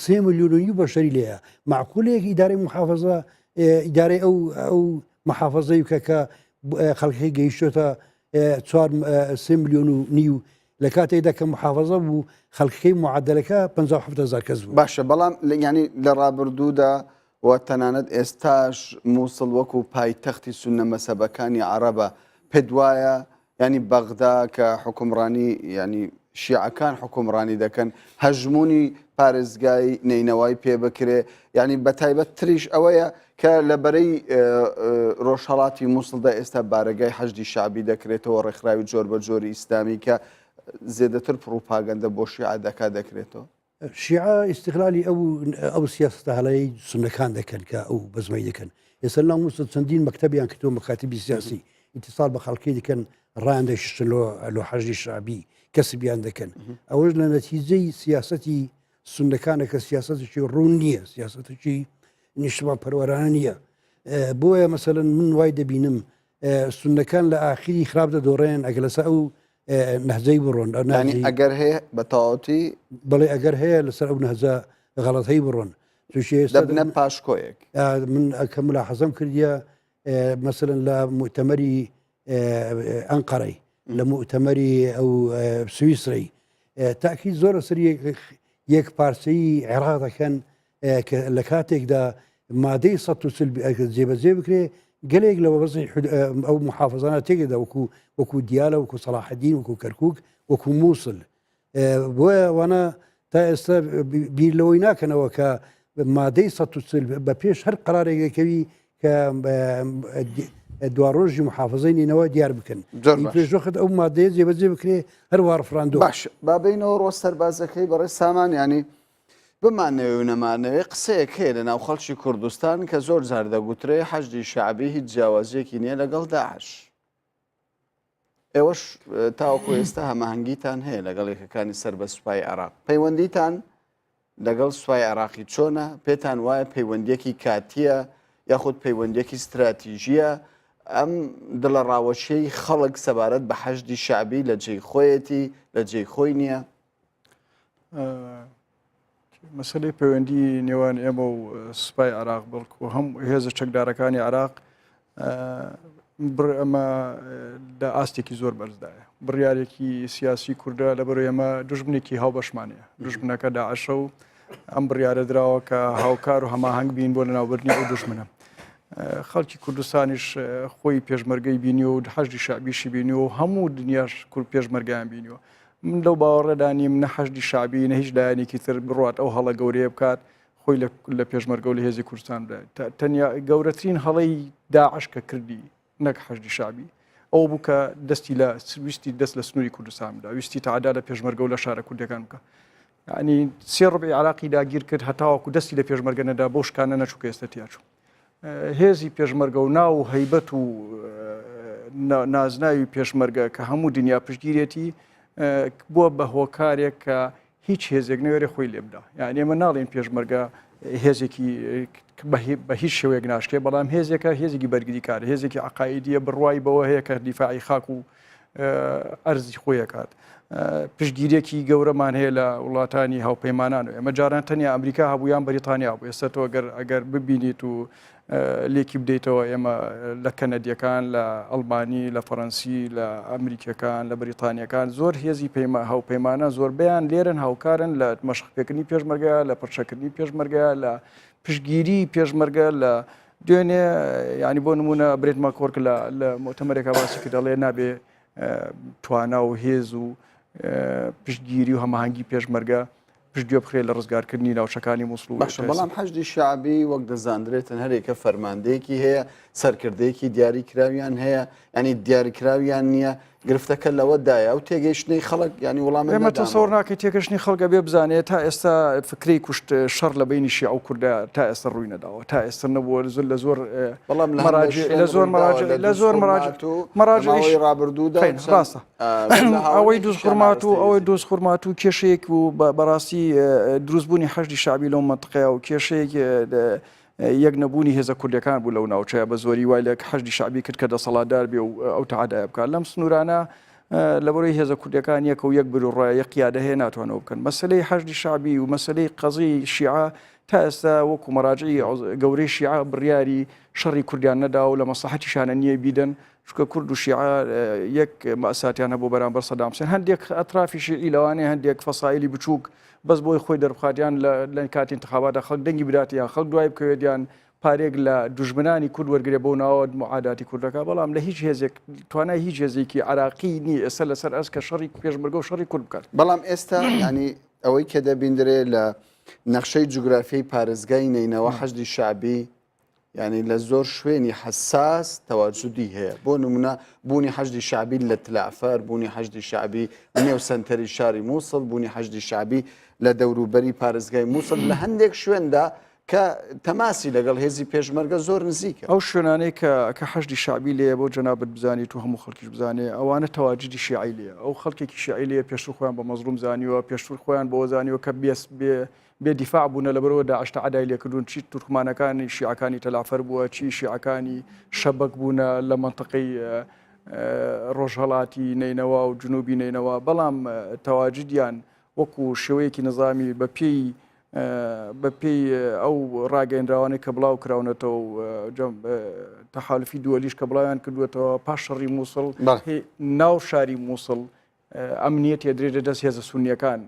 سێ میلیۆن و نیو بەشەری لێیە معقولەیەک ئیدارەی محافظە ئیدارەی ئەو ئەو محافظەی کە کە خەڵکی گەیشتۆتە چوار سێ میلیۆن و نیو لە کاتێکدا کە محافظە بوو خەڵکەکەی معدلەکە 57 هزار کەس بوو باشە بەڵام ینی لە ڕابردوودا و تەنانەت ئێستاش مووسڵ وەکو پایتەختی سوننە مەسەبەکانی عەڕەبە پێت وایە یانی بەغدا کە حوکمڕانی یانی شیعەکان حوکمڕانی دەکەن هەژموونی پارێزگای نەینەوای پێ بکرێ یانی بە تایبەت تریش ئەوەیە کە لە بەرەی ڕۆژهەڵاتی مووسڵدا ئێستا بارەگای حەشدی شەعبی دەکرێتەوە ڕێکخراوی جۆر بە جۆری ئیسلامی کە زێدەتر پڕوپاگەندە بۆ شیعە دەکا دەکرێتەوە. شیعە ئیستغلالی ئەو ئەو سیاسەتە هەڵەی سوننەکان دەکەن کە ئەو بەزمەی دەکەن ئێستا لە مووسڵ چەندین مەکتەبیان کردووە مەکاتبی سیاسی ئیتیساڵ بە خەڵکی دەکەن ڕایان دەشتن لۆ لۆ حەشدی شەعبی کەسبیان دەکەن ئەوەش لە نەتیجەی سیاسەتی سوننەکانە کە سیاسەتێکی ڕوون نییە سیاسەتێکی نیشتمان پەروەرانە نییە بۆیە مەسەلەن من وای دەبینم سوننەکان لە ئاخیری خراپ دەدۆڕێن ئەگەر لەسەر ئەو نەهجەی بڕۆن ئەو نەهجەی ئەگەر هەیە بە تەواوەتی بەڵێ ئەگەر هەیە لەسەر ئەو نەهجە غەڵەتەی بڕۆن تووشی ئێستا دەبنە پاشکۆیەک من کە ملاحەزەم کردیە مەسەلەن لە موئتەمەری ئەنقەرەی لە موئتەمەری ئەو سویسرەی تاکید زۆر لەسەر یەک پارچەیی عێراق دەکەن کە لە کاتێکدا مادەی 140 جێبەجێ بکرێ گەلێک لە وەزعی ئەو محافظانە تێکدا وەکو وەکو دیالە وەکو سەڵاحەدین وەکو کەرکک وەکو مووسل بۆیە ئەوانە تا ئێستا بیر لەوەی ناکەنەوە کە مادەی 140 بە پێش هەر قرارێک دەکەوی کە دواڕۆژی محافظەی نینەوە دیار بکەن پێشوەخت ئەو مادەیە جێبەجێ بکرێ هەروە ڕفراندۆ باش بابینەوە ڕۆ سەربازەکەی بەڕێ سامان ینی بمانەوێ و نەمانەوێ قسەیەک هەیە لە ناو خەڵکی کوردستان کە زۆر جار دەگوترێ حەشدی شەعبی هیچ جیاوازیەکی نییە لەگەڵ داعش. ئێوەش تاوەکو ئێستا هەماهەنگیتان هەیە لەگەڵ یەکەکانی سەر بە سوپای عێراق. پەیوەندیتان لەگەڵ سوپای عێراقی چۆنە؟ پێتان وایە پەیوەندیەکی کاتیە یاخود پەیوەندیەکی ستراتیژیە؟ ئەم دڵەڕاوەکێی خەڵک سەبارەت بە حەشدی شەعبی لە جێی خۆیەتی لە جێی خۆی نییە؟ مەسلەی پەیوەندی نێوان ئێمە و سوپای عراق بەڵکو هەم هێزە چەکدارەکانی عراق ئەمە لە ئاستێکی زۆر بەرزدایە بڕیارێکی سیاسی کوردە لە بەرو ئێمە دژمنێکی هاوبەشمانەیە دژمنەکە داعشە و ئەم بڕیارە دراوە کە هاوکار و هەماهەنگ بین بۆ لەناوبردنی ئەو دژمنە خەڵکی کوردستانیش خۆی پێشمەرگەی بینی و حەشدی شعبیشی بینی و هەموو دنیاش کورد پێشمەرگیان بینیوە من لەو باوەڕەدا نیم نە حەشدی شەعبی نە هیچ لایەنێکی تر بڕوات ئەو هەڵە گەورەیە بکات خۆی لە پێشمەرگە و لە هێزی کوردستان بدات تەنیا گەورەترین هەڵەی داعش کە کردی نەک حەشدی شەعبی ئەو بوو کە دەستی لە ویستی دەست لە سنووری کوردستان بدا ویستی تەعدا لە پێشمەرگە و لە شارە کوردەکان بکە ینی سێ ڕبعی عراقی داگیر کرد هەتاوەکو دەستی لە پێشمەرگە نەدا بۆ شکانە نەچوو کە ئێستا تیاچوو هێزی پێشمەرگە و ناو و هەیبەت و نازناوی پێشمەرگە کە هەموو دنیا پشتگیرێتی بووە بە هۆکارێک کە هیچ هێزێک نەوێرێ خۆی لێ بدا یان ئێمە ناڵێن پێشمەرگە هێزێکی بە هیچ شێوەیەک ناشکێ بەڵام هێزێکە هێزێکی بەرگریکار هێزێکی عقاعدیە بڕوای بەوە هەیە کە دیفاعی خاک و ئەرزی خۆی ئەکات. پشتگیریەکی گەورەمان هەیە لە وڵاتانی هاوپەیمانان و ئێمە جاران تەنیا ئەمریکا هەبوو یان بەریتانیا بوو ئێستا تۆ ئەگەر ئەگەر ببینیت و لێکی بدەیتەوە ئێمە لە کەنەدیەکان لە ئەلمانی لە فەڕەنسی لە ئەمریکیەکان لە بەریتانیەکان زۆر هێزی پەیما هاوپەیمانە زۆربیان لێرن هاوکارن لە مەشقپێکردنی پێشمەرگە لە پرچەکردنی پێشمەرگە لە پشتگیری پێشمەرگە لە دوێنێ ینی بۆ نمونە برێت ماکۆرک لە لە مۆتەمەرێکا باسی کرد دەڵێ نابێ توانا و هێز و پشتگیری و هەماهەنگی پێشمەرگە پشتگوێ بخرێت لە ڕزگارکردنی ناوچەکانی مووسڵ و باشە بەڵام حەشدی شەعبی وەک دەزاندرێتن هەرێکە فەرماندەیەکی هەیە سەرکردەیەکی دیاریکراویان هەیە ینی دیاریکراویان نییە. گرفتەکە لەوەدایە ئەو تێگەیشتنەی خەڵک یانی وڵامت ئێمە نەدامەوە. تەسەور ناکەین تێگەشتنی خەڵک ئەبێ بزانێ تا ئێستا فکرەی کوشت شەڕ لە بەینی شیعە و کوردا تا ئێستا ڕووی نەداوە تا ئێستا نەبووە زۆر لە زۆر بەڵام لە هەندێک مەراجع شوێن لە زۆر ڕوویداوە مەراجع لە لە زۆر مەراجع دووزخورماتوو لە مەراجعیش ماوەی ڕابردوودا خەین چەند ڕاستە لە ئەوەی هاوەنێکیشیان دووزخورماتوو ئاراستەی ئەوەی هێزی دووزخورماتوو کێشەیەک بوو بە بەڕاستی دروستبوونی حەشدی شەعبی لەو مەنتقەیە و کێشەیەک یەک نەبوونی هێزە کوردیەکان بوو لەو ناوچەیە بە زۆری وای لە حەشدی شەعبی کرد کە دەسەڵاتدار بێ و ئەو تەعەدایە بکات لەم سنوورانە لەبەرەی هێزە کوردیەکان یەکە و یەک بروڕە یەک قیادە هەیە ناتوانەوە بکەن مەسلەی حەشدی شەعبی و مەسلەی قەزی شیعە تا ئێستا وەکو مەراجعی گەورەی شیعە بڕیاری شەڕی کوردیان نەدا و لە مەسلحەتیشانە نییە بیدەن چونکە کورد و شیعە یەک مەساتیان هەبوو بەرامبەر سەدام حسێن هەندێک ئەترافی شیعی لەوانەیە هەندێک فەسایلی بچووک بەس بۆی خۆی دەربخات یان لە کاتی انتخاباتدا خەڵک دەنگی بدات یان خەڵک دوای بکەوێت یان پارێک لە دوژمنانی کورد وەرگێ بۆ ناوە معاداتی کوردەکە بەڵام لە هیچ هێزێک توانای هیچ هێزێکی عراقی نیە ئێستا لەسەر ئەس کە شەڕی پێشمەرگە و شەڕی کورد بکات. بەڵام ئێستا ینی ئەوەی کە دەبیندرێ لە نەخشەی جوگرافیای پارێزگای نەینەوە حەشدی شەعبی یانی لە زۆر شوێنی حەساس تەواجودی هەیە بۆ نمونە بوونی حەشدی شەعبی لە تلعفەر بوونی حەشدی شەعبی نێو سەنتەری شاری مووسڵ بوونی حەشدی شەعبی لە دەوروبەری پارێزگای مووسڵ لە هەندێک شوێندا کە تەماسی لەگەڵ هێزی پێشمەرگە زۆر نزیکە. ئەو شوێنانەی کە کە حەشدی شەعبی لێیە بۆ جەنابت بزانیت و هەموو خەڵکیش بزانێ ئەوانە تەواجدی شیعەی لێیە ئەو خەڵکێکی شیعەی لێیە پێشتر خۆیان بە مەزڵوم زانیوە پێشتر خۆیان بەوە زانیوە کە بێ بێ بێ دیفاع بوونە لەبەرئەوە داعش تەعەدای لێکردوون چی تورکمانەکانی شیعەکانی تەلەعفەر بووە چی شیعەکانی شەبەک بوونە لە مەنتقەی ڕۆژهەڵاتی نەینەوا و جنوبی نەینەوا بەڵام تەواجدیان وەکو شێوەیەکی نظامی بە پێی بە پێی ئەو ڕاگەیەنراوانەی کە بڵاو کراونەتەوە و تەحالفی دووەلیش کە بڵاویان کردووەتەوە پاش شەڕی مووسڵ ناو شاری مووسڵ ئەمنیەت ئەدرێتە دەست هێزە سونیەکان،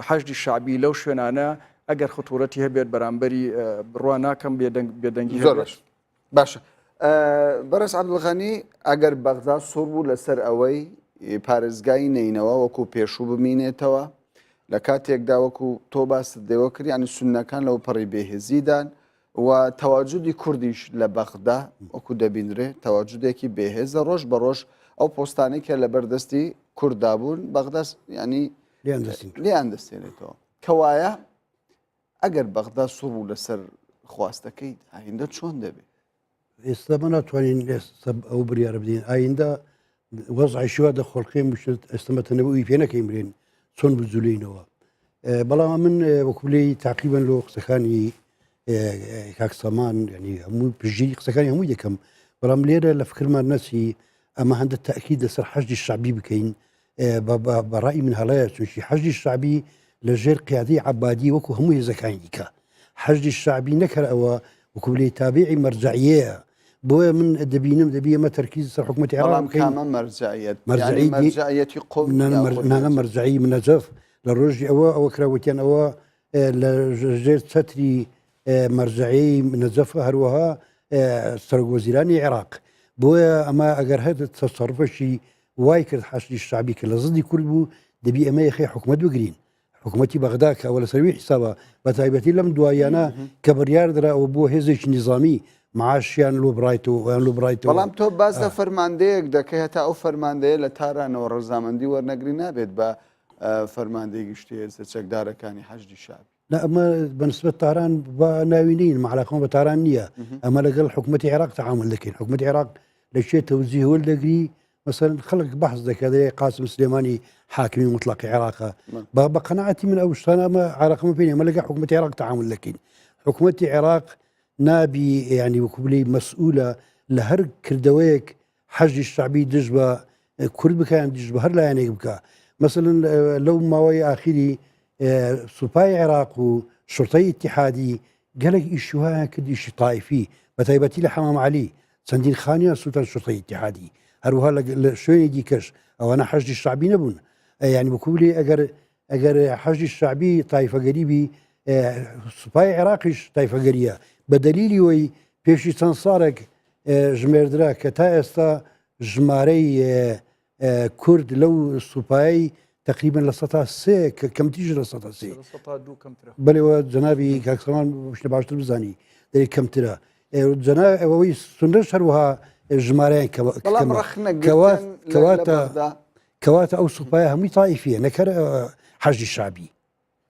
حەشدی شەعبی لەو شوێنانە ئەگەر خطورەتی هەبێت بەرامبەری بڕوا ناکەم بێدەنگی زۆر باش باشە بەڕێز عەبدولغەنی ئەگەر بەغدا سوور بوو لەسەر ئەوەی پارێزگای نەینەوە وەکو پێشوو بمینێتەوە لە کاتێکدا وەکو تۆ باست دێوە کرد یانی سوننەکان لەو پەڕی بێهێزیدان و تەواجودی کوردیش لە بەغدا وەکو دەبینرێ تەواجودێکی بێهێزە ڕۆژ بە ڕۆژ ئەو پۆستانەی کە لەبەر دەستی کورددا بوون بەغدا ینی لێیان دەستێنێتەوە کەوایە ئەگەر بەغدا سوڕ بوو لەسەر خواستەکەی ئایندە چۆن دەبێت؟ ئێستا مە ناتوانین ئێستا ئەو بریارە بدەین ئایندە وەزعی وا دەخۆڵقێن بشت ئێستەمەتەنەوەی پێ نەکەین برێن چۆن بجولینەوە بەڵام من وەکولەی تاقیبن لۆ قسەکانی کاک سامان ینی هەموو پژیری قسەکانی هەمووی دەکەم بەڵام لێرە لە فکرمان نەچی ئەمە هەندە تاکید لەسەر حەشدی شعبی بکەین بەڕای من هەڵەیە چونکی حەشدی شعبی لە ژێر قیادەی عبادی وەکو هەموو هێزەکانی دیکە حەشدی شعبی نەکەر ئەوە وەکو لێ تابعی مەرجعیەیە بۆیە من دەبینم دەبی ئەمە تەرکیز سەر حکوومەتی عێراق بەڵام بکەین کامە مەرجعیەت مەرجعی یعنی مەرجعیەتی قوم یاخود نانە مەرجعی نەجەف لە ڕۆژی ئەوە ئەوە کرا وتیان ئەوە لە ژێر چەتری مەرجعی نەجەف هەروەها سەرۆک وەزیرانی عێراق بۆیە ئەمە ئەگەر هەر تەسەڕفەشی وای کرد حەشدی شعبی کە لە زدی کورد بوو دەبی ئەمە یەخەی حکوومەت بگرین حکوومەتی بەغدا کە ئەوە لەسەروی حیسابە بە تایبەتی لەم دواییانە کە بڕیار درا ئەوە بووە هێزێکی نیزامی معاشیان لۆ بڕایتەوە یان لۆ بڕایتەوە. بەڵام تۆ باس لە فەرماندەیەک دەکەی هەتا ئەو فەرماندەیە لە تارانەوە ڕەزامەندی وەرنەگری نابێت بە فەرماندەی گشتی هێزە چەکدارەکانی حەشدی شەعبی. نا ئەمە بەنسبەت تاران بە ناوی نین مەعلاقەمە بە تاران نییە ئەمە لەگەڵ حکوومەتی عێراق تەعامل دەکەین حکوومەتی عێراق لە شێ تەوزیه وەردەگری مەسەن خەڵک بەحس دەکات دەێ قاسم سلێمانی حاکمی مطلقی عێراقە بە بە قەناعەتی من ئەو شتانە ئەمە عراقمە پێ ئەمە لەگە حکوومەتی عێراق تەعامل دەکەین حکوومەتی عێراق نابی ینی وەکو بلێی مەسئولە لە هەر کردەوەیەک حەشدی شەعبی دژ بە کورد بکە یان دژ بە هەر لایەنێک بکە مەسەلەن لەو ماوەی ئاخیری سوپای عێراق و شرطەی ئیتیحادی گەلێک ئیشی وایان کرد ئیشی تایفی بە تایبەتی لە حەمام عەلی چەندین خانیان سووتان شرطەی ئیتیحادی هەروها لە شوێنی دیکەش ئەوانە حەشدی شەعبی نەبوون یعنی بکولی ئەگەر ئەگەر حەشدی شەعبی تایفەگەری بی سوپای عێراقیش تایفەگەریە بە دەلیلی وەی پێشی چەند ساڵێک ژمێردرا کە تا ئێستا ژمارەی کورد لەو سوپایی تقریبا لە سەتا سێ کە کەمتیش لە سەتا سێ بەێەوە جەنابی کاکسەمان شتە باشتر بزانی دەری کەمترە جەنا ئەوەی سندەش هەروەها ژمارەیان کەواتە کەواتە ئەو سوپای هەمووی تایفیە نەکەر حەشدی شابی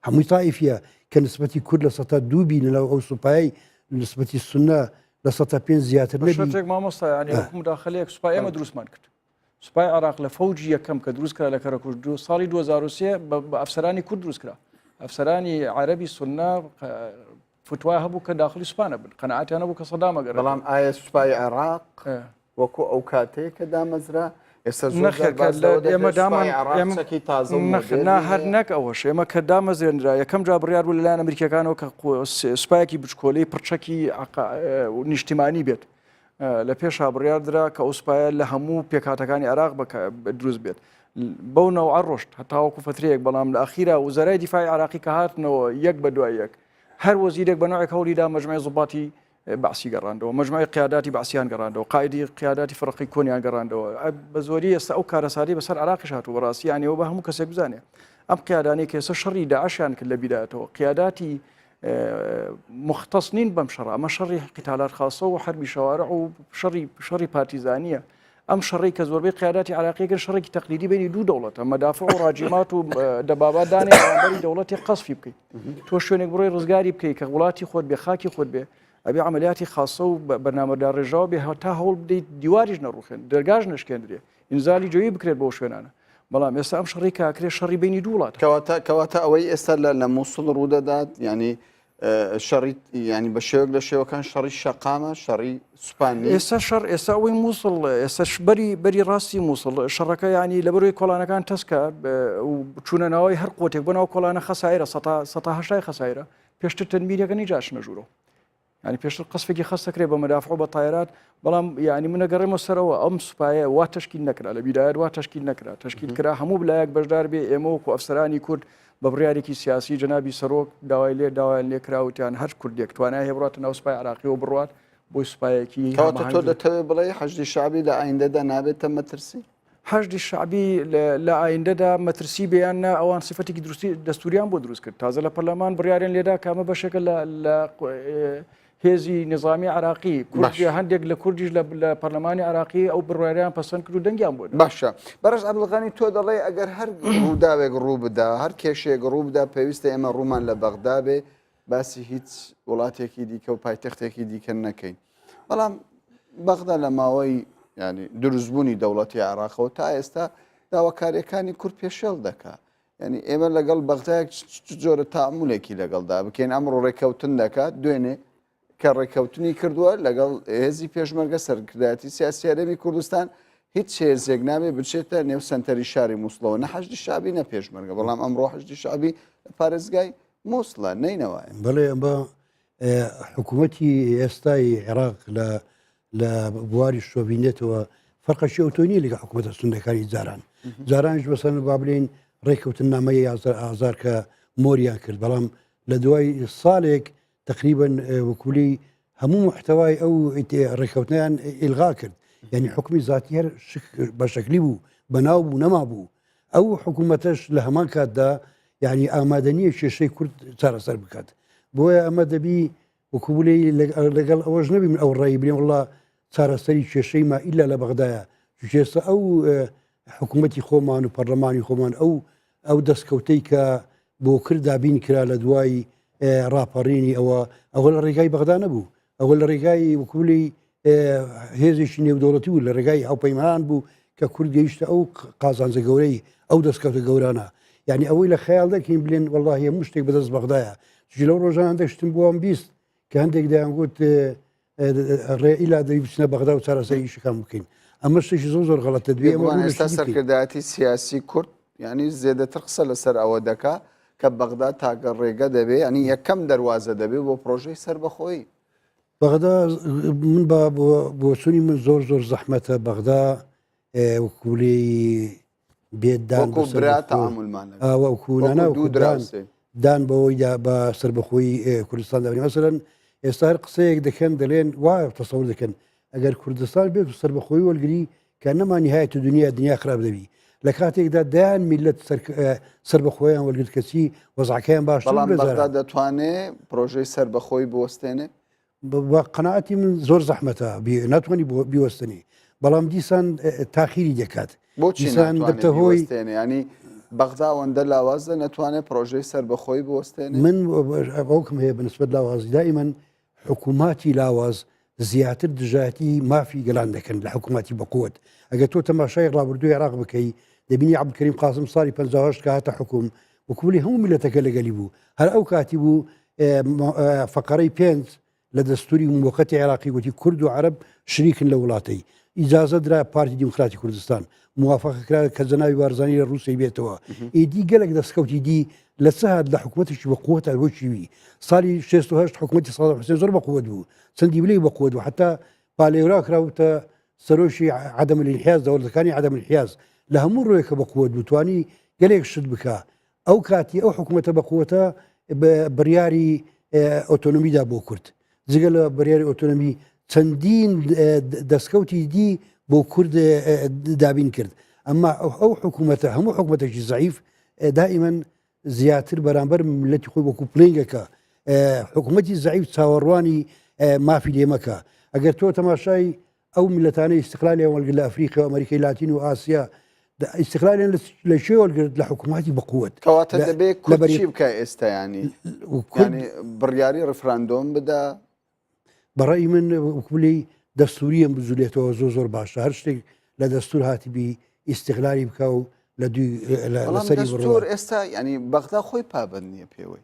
هەمووی تایفیە کە نسبەتی کورد لە سەتا دوو بینە لەو ئەو سوپای نسبەتی سنە لە سەتا پێ زیاتر نەبێت مامۆستا ینی مداخلەیەک سوپای ئێمە دروستمان کرد سوپای عێراق لە فەوجی یەکەم کە دروست کرا لە کەرەکوش دو ساڵی 2003 بە ئەفسەرانی کورد دروست کرا ئەفسەرانی عەربی سنە فتوا هەبوو کە داخلی سوپا نەبن قەناعەتیان هەبوو کە سەدام ئەگەر بەڵام ئایا سوپای عێراق وەکو ئەو کاتەیە کە دامەزرا ئێستا زۆر نەخێر جار کە باس لە لەوە ئێمە دەکرێت دامان سوپای عێراق ئێمە چەکی تازە و نەخێر نا مۆدێرنی هەر هەیە نەک ئەوەش ئێمە کە دامەزرێنرا یەکەم جار بڕیار بوو لەلایەن ئەمریکیەکانەوە کە سوپایەکی بچکۆلەی پڕچەکی نیشتیمانی بێت لە پێشا بڕیار درا کە ئەو سوپایە لە هەموو پێکهاتەکانی عێراق دروست بێت بەو نەوعە ڕۆشت هەتاوەکو فترەیەک بەڵام لە ئەخیرا وزارای دیفاعی عێراقی کە هاتنەوە یەک بە دوای یەک هەر وەزیرێک بە نەوعێک هەوڵی دا مەجموعی زوباتی بەعسی گەڕاندەوە، مەجموعی قیاداتی بەعسیان گەڕاندەوە، قائیدی قیاداتی فڕقی کۆنیان گەڕاندەوە. بە زۆری ئێستا ئەو کارەساتەی بەسەر عێراقیش هاتووە بەڕاستی یانی ئەوە بە هەموو کەسێک بزانێ ئەم قیادانەی کە ئێستا شەڕی داعشیان کرد لە بیدایەتەوە قیاداتی مختص نین بەم شەڕە ئەمە شەڕی قیتالات خاصە و حربی شوارع و شەڕی شەڕی پارتیزانیە ئەم شەڕەی کە زۆربەی قیاداتی عراقی کرد شەڕێکی تەقلیدی بینی دوو دەوڵەتە مەدافع و ڕاجیمات و دەبابات دانێ بەرامبەری دەوڵەتی قەسفی بکەیت تۆ شوێنێک بڕۆی ڕزگاری بکەیت کە وڵاتی خۆت بێ خاکی خۆت بێ ئەبێ عملیاتی خاصە و بەرنامەداڕێژراوە بێ تا هەوڵ بدەیت دیواریش نەڕوخێن دەرگاش نەشکێندرێ ئینزالی جەوی بکرێت بۆ شوێنانە بەڵام ئێستا ئەم شەڕی کاکرێ شەڕی بینی دوو وڵات کەواتە کەواتە ئەوەی ئێستا لە لە مووسڵ ڕوودەدات ینی شەڕی ینی بە شێوەک لە شێوەکان شەڕی شەقامە شەڕی سوپانی ئێستا شەڕ ئێستا ئەوەی مووسڵ ئێستا بەری بەری ڕاستی مووسڵ شەڕەکە ینی لە بەروی کۆڵانەکان تەسکە و چوونە ناوەی هەر قوتێک بۆ ناو کۆڵانە خەسایرە 1970 خەسایرە پێشتر تەنمیرەکە نیجاشنە ژوورەوە یانی پێشتر قەسفێکی خەست دەکرێت بە مەدافع و بە تایرات بەڵام یانی من ئەگەڕێمەوە سەرەوە ئەم سوپایە وا تەشکیل نەکرا لە بیدایەت وا تەشکیل نەکرا تەشکیل کرا هەموو بلایەک بەشدار بێ ئێمە وەکو ئەفسەرانی کورد بە بڕیارێکی سیاسی جەنابی سەرۆک داوای لێ داوایان لێ کرا وتیان هەر کوردێک توانای هەیە بڕاتە ناو سوپای عراقی و بڕوات بۆی سوپایەکی کەواتە تۆ هەماهەنگی. دەتەوێت بڵێی حەشدی شەعبی لە ئایندەدا نابێتە مەترسی؟ حەشدی شەعبی لە ئایندەدا مەترسی بێ یان نا ئەوان سفەتێکی دروستی دەستوریان بۆ دروست کرد تازە لە پەرلەمان بڕیاریان لێدا کە ئەمە بەشێکە لە هێزی نظامی عراقی کوردی هەندێک لە کوردیش لە پەرلەمانی عراقی ئەو بڕیاریان پەسەند کرد و دەنگیان بۆ باشە بەڕێز عەبدولغەنی تۆ دەڵێ ئەگەر هەر ڕووداوێک ڕوو بدا هەر کێشەیەک ڕوو بدا پێویستە ئێمە ڕوومان لە بەغدا بێ باسی هیچ وڵاتێکی دیکە و پایتەختێکی دیکە نەکەین بەڵام بەغدا لە ماوەی ینی دروستبوونی دەوڵەتی عێراقەوە تا ئێستا داواکاریەکانی کورد پێشێل دەکا ینی ئێمە لەگەڵ بەغدایەک جۆرە تامولێکی لەگەڵدا بکەین ئەمڕۆ ڕێککەوتن دەکات دوێنێ کە ڕێککەوتنی کردووە لەگەڵ هێزی پێشمەرگە سەرکردایەتی سیاسی هەرێمی کوردستان هیچ هێزێک نابێ بچێتە نێو سنتەری شاری مووسڵەوە نە حەشدی شعبی نە پێشمەرگە بەڵام ئەمڕۆ حەشدی شعبی لە پارێزگای مووسڵە نەینەوایە. بەڵێ ئەمە حکوومەتی ئێستای عێراق لە لە بواری شۆڤینێتەوە فەرقەشی ئەوتۆ نییە لەگە حکوومەتە سوننەکانی جاران جارانیش بەسەر با بلین ڕێککەوتن نامەی ئازار ئازار کە مۆریان کرد بەڵام لە دوای ساڵێک تقریبا وەکولی هەموو محتوای ئەو ڕێککەوتنیان ئیلغا کرد یعنی حکومی زاتی هەر بە شکلی بوو بەناو بوو نەما بوو ئەو حکوومەتەش لە هەمان کاتدا یعنی ئامادە نییە کێشەی کورد چارەسەر بکات بۆیە ئەمە دەبی وەکوبولەی لەگەڵ ئەوەش نەبی من ئەو ڕێی بلێن وڵا چارەسەری کێشەی ما ئیلا لە بەغدایە چێستا ئەو حکوومەتی خۆمان و پەرلەمانی خۆمان ئەو ئەو دەستکەوتەی کە بۆ کرد دابین کرا لە دوای ڕاپەڕینی ئەوە ئەوە لە ڕێگای بەغدا نەبوو ئەوە لە ڕێگای وکولی هێزێکی نێودەوڵەتی و لە ڕێگای هاوپەیمان بوو کە کورد گەیشتە ئەو قازانجە گەورەی ئەو دەستکەوتە گەورانە یعنی ئەوەی لە خەیاڵ دەکەین بلێن وەڵڵاهی هەموو شتێک بەدەست بەغدایە چونکە لەو ڕۆژانە هەندێک شتم بۆم 20 کە هەندێک دەیانگوت ڕێ ئیلا دەبی بچنە بەغدا و چارەسەری ئیشەکان بکەین ئەمە شتێکی زۆر زۆر غەڵەتە دوێ ئێمە بێگومان ڕوو لە ئێستا شتی بکەین. سەرکردایەتی سیاسی کورد یعنی زێدەتر قسە لەسەر ئەوە دەکا کە بەغدا تاکە ڕێگە دەبێ یعنی یەکەم دەروازە دەبێ بۆ پرۆژەی سەربەخۆیی. بەغدا من بە بۆچوونی من زۆر زۆر زەحمەتە بەغدا وەکولی بێدان وەکو برا تەعامولمان لەگەڵ وەکو وەکو نانا دوو وەکو دان دراوسێ. دان بەوەیدا بە سەربەخۆی کوردستان دابنێ مەسەلەن ئێستا هەر قسەیەک دەکەن دەلێن وا تەسەور دەکەن ئەگەر کوردستان بێت و سەربەخۆی وەرگری کە نەما نهایەت دنیا دنیا خراپ دەبی لە کاتێکدا دەیان میلەت سەربەخۆیان وەرگرت کەچی وەزعەکەیان باشتر بەڵام بوو لە بەغدا جاران. دەتوانێ پرۆژەی سەربەخۆی بوەستێنێ؟ بە قەناعەتی من زۆر زەحمەتە ناتوانانی بیوەستنی بەڵام دیسان تاخیری دەکات بۆچی دەبتە هۆی ینی بەغدا ئەوەندە لاوازە نەتوانێت پرۆژەی سەربەخۆی بوەستێنێ من ئەوکم هەیە بەنسبەت لاوازی دائیمەن حکووماتی لاواز زیاتر دژایەتی مافی گەلان دەکەن لە حکوومەتی بەقوت ئەگەر تۆ تەماشای ڕابردووی عێراق بکەی دەبینی عەبدولکەریم قاسم ساڵی 58 کە هاتە حکوم وکولی هەموو میلەتەکە لەگەلی بوو هەر ئەو کاتی بوو فقرەی پێنج لە دەستوری موقتی عێراقی گوتی کورد و عەرەب شریکن لە وڵاتەی ئیجازە درا پارتی دیموکراتی کوردستان موافقە کرا کە جەناوی بارزانی لە ڕووسیای بێتەوە ئیدی گەلێک دەستکەوتی دی لە چ هات لە حکوومەتێکی بە قووەت بۆ چیوی ساڵی 68 حکوومەتی ساڵ حوسێن زۆر بە قووەت بوو چەندی بلەی بە قووەت بوو حتا پالێورا کراوتە سەرۆکی عدم الانحیاز دەوڵەتەکانی عدم الانحیاز لە هەموو ڕوویەکە بە قووەت بوو توانی گەلێک شت بکا ئەو کاتی ئەو حکوومەتە بە قووەتە بڕیاری ئۆتۆنۆمیدا بۆ کورد جگە لە بڕیاری ئۆتۆنۆمی چەندین دەستکەوتی دی بۆ کورد دابین کرد ئەمما ئەو حکوومەتە هەموو حکوومەتێکی زعیف دائیمەن زیاتر بەرامبەر ملەتی خۆی وەکو پلینگەکە حکوومەتی زعیف چاوەڕوانی مافی لێمەکە ئەگەر تۆ تەماشای ئەو میللەتانەی ئیستقلالیان وەرگرت لە ئەفریقیا و ئەمریکای لاتین و ئاسیا ئیستقلالیان لە کوێ وەرگرت لە حکوومەتی بەقوت کەواتە دەبێ کورد چی بکە ئێستا ینی بڕیاری ڕفراندۆم بدا بەڕێی من وکولی دەستوریەم بزولێتەوە زۆر زۆر باشە هەر شتێک لە دەستور هاتبی ئیستقلالی بکە و لە دوی لەسەری دەستور ئێستا ینی بەغدا خۆی پابند نییە پێوەی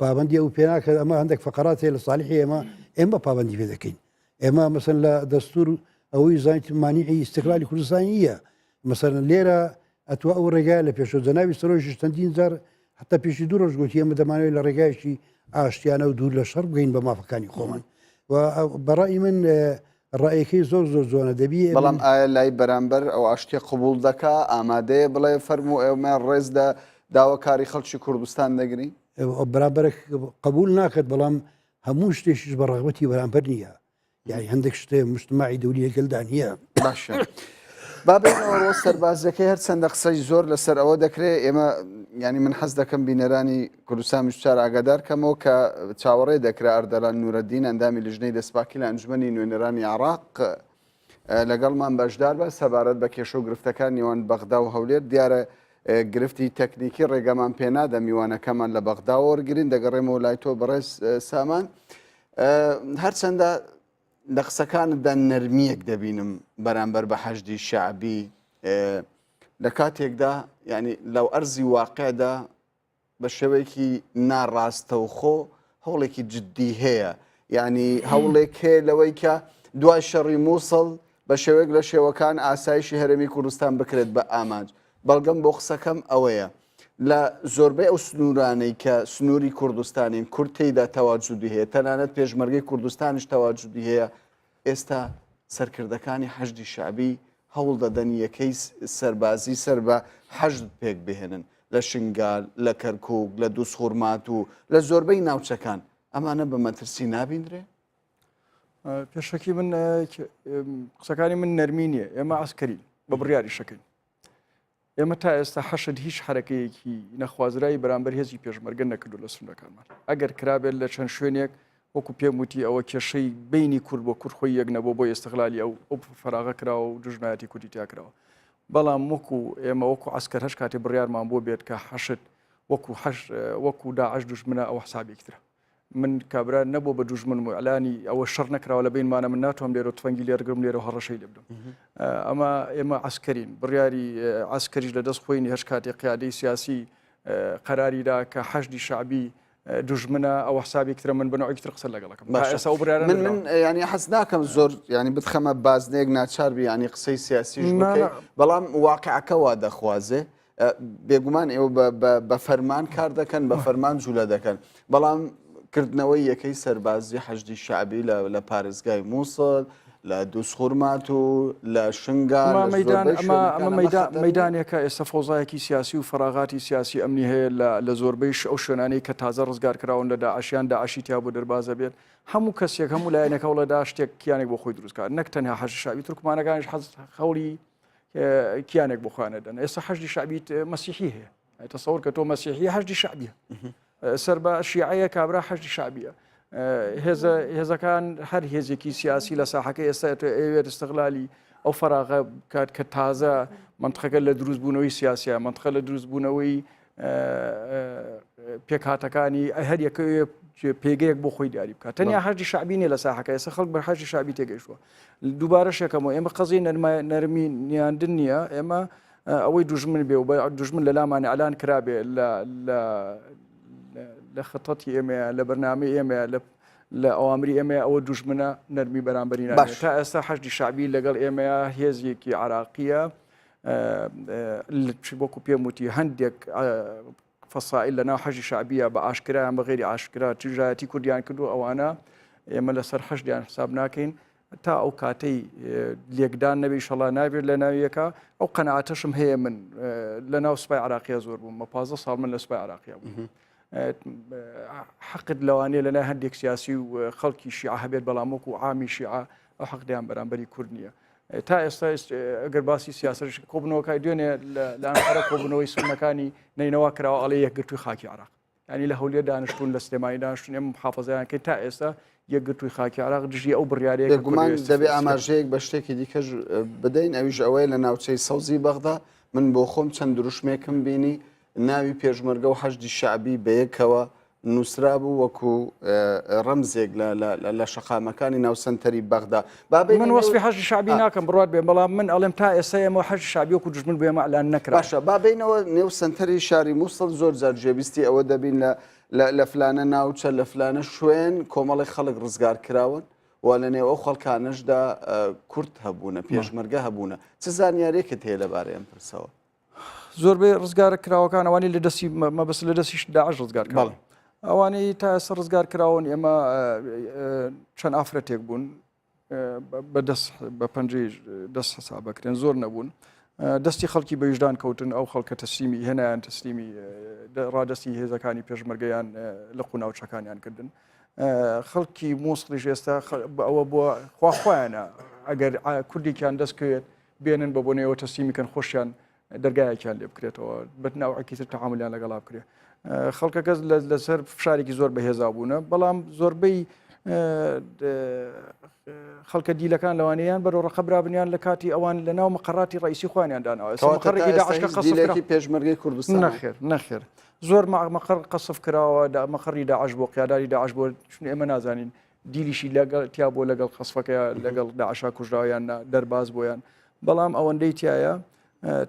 پابندی ئەو پێناکە ئەمە هەندێک فقرات هەیە لە ساڵحی ئێمە ئێمە پابندی پێ دەکەین ئێمە مەسەن لە دەستور ئەوەی زانیت مانیعی ئیستقلالی کوردستان نییە مەسەن لێرە ئەتوە ئەو ڕێگای لە پێشەوە جەناوی سەرۆژیش چەندین جار حتا پێشی دوو ڕۆژ گوتی ئێمە دەمانەوێت لە ڕێگایشی ئاشتیانە و دوور لە شەڕ بگەین بە مافەکانی خۆمان و بەڕای من ڕایەکەی زۆر زۆر جوانە دەبی بەڵام ئایا لای بەرامبەر ئەو ئاشتیە قبوڵ دەکا ئامادەیە بڵێ فەرموو ئێمە ڕێز لە داواکاری خەڵکی کوردستان دەگرین؟ بەرامبەرێک قبول ناکات بەڵام هەموو شتێکیش بە ڕغبەتی بەرامبەر نییە یاری هەندێک شتێ مشتماعی دەوری لەگەلدا نییە باشە. با بێینەوە ڕۆ سەربازەکەی هەرچەندە قسەی زۆر لەسەر ئەوە دەکرێت ئێمە ینی من حەز دەکەم بینەرانی کوردستان 24 ئاگادار کەمەوە کە چاوەڕێ دەکرا ئەردەلان نورەدین ئەندامی لیژنەی دەستپاکی لە ئەنجومەنی نوێنەرانی عراق لەگەڵمان بەشدار بە سەبارەت بە کێشە و گرفتەکان نێوان بەغدا و هەولێر دیارە گرفتی تەکنیکی ڕێگەمان پێنادە میوانەکەمان لە بەغدا وەرگین دەگەڕێمەوە لای تۆ بەڕێز سامان هەرچەندە لە قسەکانتدا نەرمییەک دەبینم بەرامبەر بە حەشدی شەعبی لە کاتێکدا یعنی لەو ئەرزی واقعدا بە شێوەیەکی ناڕاستەوخۆ هەوڵێکی جددی هەیە یعنی هەوڵێک هەیە لەوەی کە دوای شەڕی مووسڵ بە شێوەیەک لە شێوەکان ئاسایشی هەرێمی کوردستان بکرێت بە ئامانج بەڵگەم بۆ قسەکەم ئەوەیە لە زۆربەی ئەو سنوورانەی کە سنووری کوردستانین کورد تێیدا تەواجودی هەیە تەنانەت پێشمەرگەی کوردستانیش تەواجودی هەیە ئێستا سەرکردەکانی حەشدی شەعبی هەوڵ دەدەن یەکەی سەربازی سەر بە حەشد پێک بهێنن لە شنگال لە کەرکوک لە دووزخورماتوو لە زۆربەی ناوچەکان ئەمانە بە مەترسی نابیندرێ؟ پێشەکی من قسەکانی من نەرمی نییە ئێمە عسکەری بە بڕیاری شەکەین ئێمە تا ئێستا حەشد هیچ حەرەکەیەکی نەخوازراوی بەرامبەر هێزی پێشمەرگە نەکردو لە سنوورەکانمان ئەگەر کرابێت لە چەند شوێنێک وەکو پێم وتی ئەوە کێشەی بینی کورد بۆ کورد خۆی یەک نەبوو بۆ ئێستغلالی ئەو ئەو فەراغە کراوە و دژنایەتی کوردی تیا کراوە بەڵام وەکو ئێمە وەکو عسکەر هەش کاتێ بڕیارمان بۆ بێت کە حەشد وەکو حەش وەکو داعش دوژمنە ئەوە حسابێکی ترە من کابرا نەبوو بە دوژمنم و ئیعلانی ئەوە شەڕ نەکراوە لە بینمانە من ناتوانم لێرە تفەنگی لێرگرم لێرە هەڕەشەی لێ بدەم ئەمە ئێمە عسکەرین بڕیاری عسکەریش لە دەست خۆینی هەش کاتێ قیادەی سیاسی قەراریدا کە حەشدی شعبی دوژمنە ئەو حسابێک ترە من بنەوەی تر قسە لەگەڵەکەم باشە ئەو بڕیارە من من ینی حەز ناکەم زۆر ینی بتخەمە بازنەیەک ناچار بی ینی قسەی سیاسیش بکەی بەڵام واقعەکە وا دەخوازێ بێگومان ئێوە بە فەرمان کار دەکەن بە فەرمان جوولە دەکەن بەڵام کردنەوەی یەکەی سەربازی حەشدی شعبی لە پارێزگای مووسڵ لە دووسخورمات و لە شنگال مەدانێکە ئێستا فۆزایەکی سیاسی و فراغاتی سیاسی ئەمنی هەیە لە زۆربەی ئەو شوێنانەی کە تازە ڕزگار کراون لە داعشیان داعشی تیا بۆ دەربازە بێت هەموو کەسێک هەموو لایەنێک هەوڵەدا شتێک کیانێک بۆ خۆی دروستکات نەک تەنها حەشدی شعبی تورکمانەکانیش حەز هەوڵی کیانێک بۆ خۆیان دەن ئێستا حەشدی شعبی مەسیحی هەیە تەسەور کە تۆ مەسیحی حەشدی شعبیە سەر بە شیعەیە کابرا حەشدی شعبیە. هێزە هێزەکان هەر هێزێکی سیاسی لە ساحەکە ئێستا ئەوێت استغلالی ئەو فراغە بکات کە تازە منطقەکە لە دروستبوونەوەی سیاسە منطقە لە دروستبوونەوەی پێکهاتەکانی هەر یەکەوێ پێگەیەک بۆ خۆی دیاری بکات تەنیا حەشدی شعبی نیە لە ساحەکە ئێستا خەڵک بە حەشدی شعبی تێگەیشتووە دووبارە شێکەمەوە ئێمە قەزی نەرمی نیاندن نییە ئێمە ئەوەی دوژمن بێ و بە دوژمن لە لامان ئەلان کرابێ لە لە خطەتی ئێمەیە لە بەرنامەی ئێمەیە لە لە ئەوامری ئێمەیە ئەوە دوژمنە نەرمی بەرامبەری باش تا ئێستا حەشدی شعبی لەگەڵ ئێمەیە هێزێکی عراقیە وەکو پێم وتی هەندێک فەسائل لە ناو حەشدی شعبیە بە ئاشکرایان بە غێری ئاشکرا تژایەتی کوردیان کردو ئەوانە ئێمە لەسەر حەشدیان حساب ناکەین تا ئەو کاتەی لێکدان نەبێ ئیشەڵا نابێت لە ناویەکە ئەو قەنەعاتەشم هەیە من لە ناو سوپای عراقیە زۆر بووم مە 15 ساڵ من لە سوپای عراقیە بووم حەقت لەوانەیە لە لای هەندێک سیاسی و خەڵکی شیعە هەبێت بەڵام وەکو عامی شیعە ئەو حەقدیان بەرامبەری کورد نییە تا ئێستا ئەگەر باسی سیاسەش کۆبنەوەکای دوێنێ لە ئەنقەرە کۆبنەوەی سوننەکانی نەینەوا کراوە ئەڵێ یەکگرتووی خاکی عراق ینی لە هەولێر دانیشتون لە سلێمانی دانیشتون ئێمە محافظیان کەین تا ئێستا یەکگرتووی خاکی عراق دژی ئەو بڕیارەیە کە بێگومان کوردی دەبێ ئێستا ئاماژەیەک بە شتێکی دیکەش بدەین ئەویش ئەوەیە لە ناوچەی سەوزی بەغدا من بۆ خۆم چەند دروشمێکم بینی ناوی پێشمەرگە و حەشدی شەعبی بەیەکەوە نووسرابوو وەکو ڕەمزێک لە شەقامەکانی ناو سەنتەری بەغدا. با بێینە من نێو وەسفی حەشدی شەعبی ناکەم بڕوات بێ بەڵام من ئەڵێم تا ئێستا ئێمە حەشدی شەعبی وەکو دوژمن بۆ ئێمە ئەلان نەکراوە. باشە با بێینەوە نێو سەنتەری شاری موسڵ زۆر جار گوێبیستی ئەوە دەبین لە لە فلانە ناوچە لە فلانە شوێن کۆمەڵێک خەڵک ڕزگار کراون و لە نێو ئەو خەڵکانەشدا کورد هەبوونە پێشمەرگە هەبوونە چ زانیاریەکت هەیە لەبارەی ئەم پرسەوە؟ زۆربەی ڕزگارە کراوەکان ئەوانەی لە دەستی مەبەست لە دەستیش داعش ڕزگار کراون ئەوانەی تا ئێستا ڕزگار کراون ئێمە چەند ئافرەتێک بوون بە دەست بە پەنجەی دەست حساب بکرێن زۆر نەبوون دەستی خەڵکی بەویژدان کەوتن ئەو خەڵکە تەسلیمی هێنایان تەسلیمی ڕادستی هێزەکانی پێشمەرگەیان لە قوناوچەکانیان کردن خەڵکی مووسڵیش ئێستا ئەوە بۆ خوا خۆیانە ئەگەر کوردێکیان دەستکەوێت بێنن بە بۆنەیەوە تەسلیمی کەن خۆشیان دەرگایەکیان لێ بکرێتەوە بە ناوعێکی تر تەعاملیان لەگەڵا بکرێ خەڵکەکە لەسەر فشارێکی زۆر بەهێزا بوونە بەڵام زۆربەی خەڵکە دیلەکان لەوانەیان بەرەو ڕقەبرابنیان لە کاتی ئەوان لە ناو مقڕاتی ڕئیسی خوانیان داناوە مقڕێکی داعشکە قەسێکی پێشمەرگەی کوردستان نەخێر نەخێر زۆر مەقڕ قەسف کراوە مەقڕی داعش بۆ قیاداری داعش بۆ چون ئێمە نازانین دیلیشی لەگەڵ تیا بۆ لەگەڵ قەسفەکەیا لەگەڵ داعشا کوژراوە یان نا دەرباز بۆیان بەڵام ئەوەندەی تایە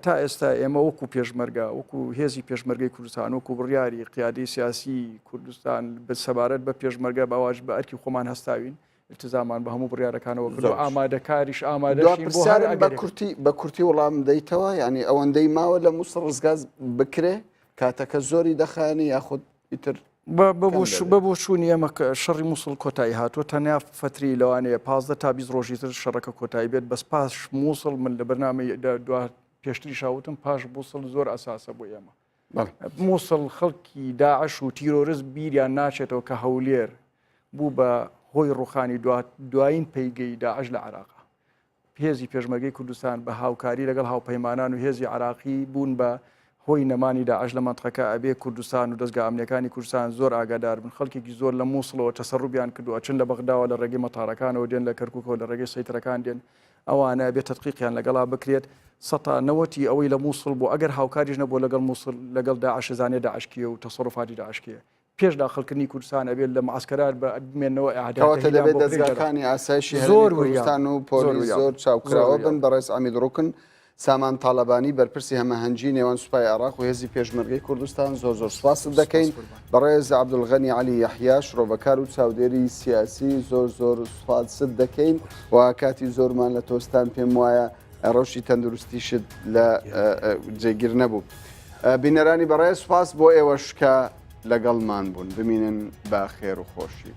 تا ئێستا ئێمە وەکو پێشمەرگە وەکو هێزی پێشمەرگەی کوردستان وەکو بڕیاری قیادی سیاسی کوردستان بە سەبارەت بە پێشمەرگە باواج بە ئەرکی خۆمان هەستاوین التزامان بە هەموو بڕیارەکانەوە کردو ئامادەکاریش ئامادەشین بۆ هەر بە ئەگەرێک. کورتی بە کورتی وەڵام دەیتەوە یعنی ئەوەندەی ماوە لە مووسڵ ڕزگاز بکرێ کاتەکە زۆری دەخایەنی یاخود ئیتر بە بۆچوونی ئێمە شەڕی مووسڵ کۆتایی هاتووە تەنیا فتری لەوانەیە 15 تا 20 ڕۆژی تر شەڕەکە کۆتایی بێت بەس پاش مووسڵ من لە بەرنامەی دوا پێشتری شاوتم پاش مووسڵ زۆر ئەساسە بۆ ئێمە مووسڵ خەڵکی داعش و تیرۆرست بیریان ناچێتەوە کە هەولێر بوو بە هۆی ڕوخانی دوایین پەیگەی داعش لە عراق هێزی پێشمەرگەی کوردستان بە هاوکاری لەگەڵ هاوپەیمانان و هێزی عراقی بوون بە هۆی نەمانی داعش لە مەنتقەکە ئەبێ کوردستان و دەزگا ئەمنیەکانی کوردستان زۆر ئاگادار بن خەڵکێکی زۆر لە مووسڵەوە تەسەروبیان کردووە ئەچن لە بەغداوە لە ڕێگەی مەتارەکانەوە دێن لە کەرکوکەوە لە ڕێگەی سەیتەرەکان دێن ئەوانە ئەبێ تەدقیقیان لەگەڵا بکرێت سەتا نەوەتی ئەوەی لە مووسڵ بوو ئەگەر هاوکاریش نەبووە لەگەڵ مووسڵ لەگەڵ داعش زانێ داعش کێیە و تەسەروفاتی داعش کێیە پێش داخڵکردنی کوردستان ئەبێت لە معسکەرات بە بمێنەوە ئەعداد کەواتە تەهیدان دەبێت بۆ بکرێت جەرا. دەزگاکانی ئاسایشی هەرێمی زۆر وریام کوردستان و زۆر پۆلیس وریام زۆر زۆر چاوکراوە بن وریام. بەڕێز عەمید ڕوکن سامان تاڵەبانی بەرپرسی هەماهەنگی نێوان سوپای عێراق و هێزی پێشمەرگەی کوردستان زۆر زۆر سوپاست سپاس دەکەین قوربان. بەڕێز عەبدولغەنی عەلی یەحیا شرۆڤەکار و چاودێری سیاسی زۆر زۆر سوپاست دەکەین و کاتی زۆرمان لە تۆستان پێم وایە ڕەوشی تەندروستیشت لە جێگیر نەبوو. بینەرانی بەڕێز سوپاس بۆ ئێوەش کە لەگەڵمان بوون بمینن بە خێر و خۆشی.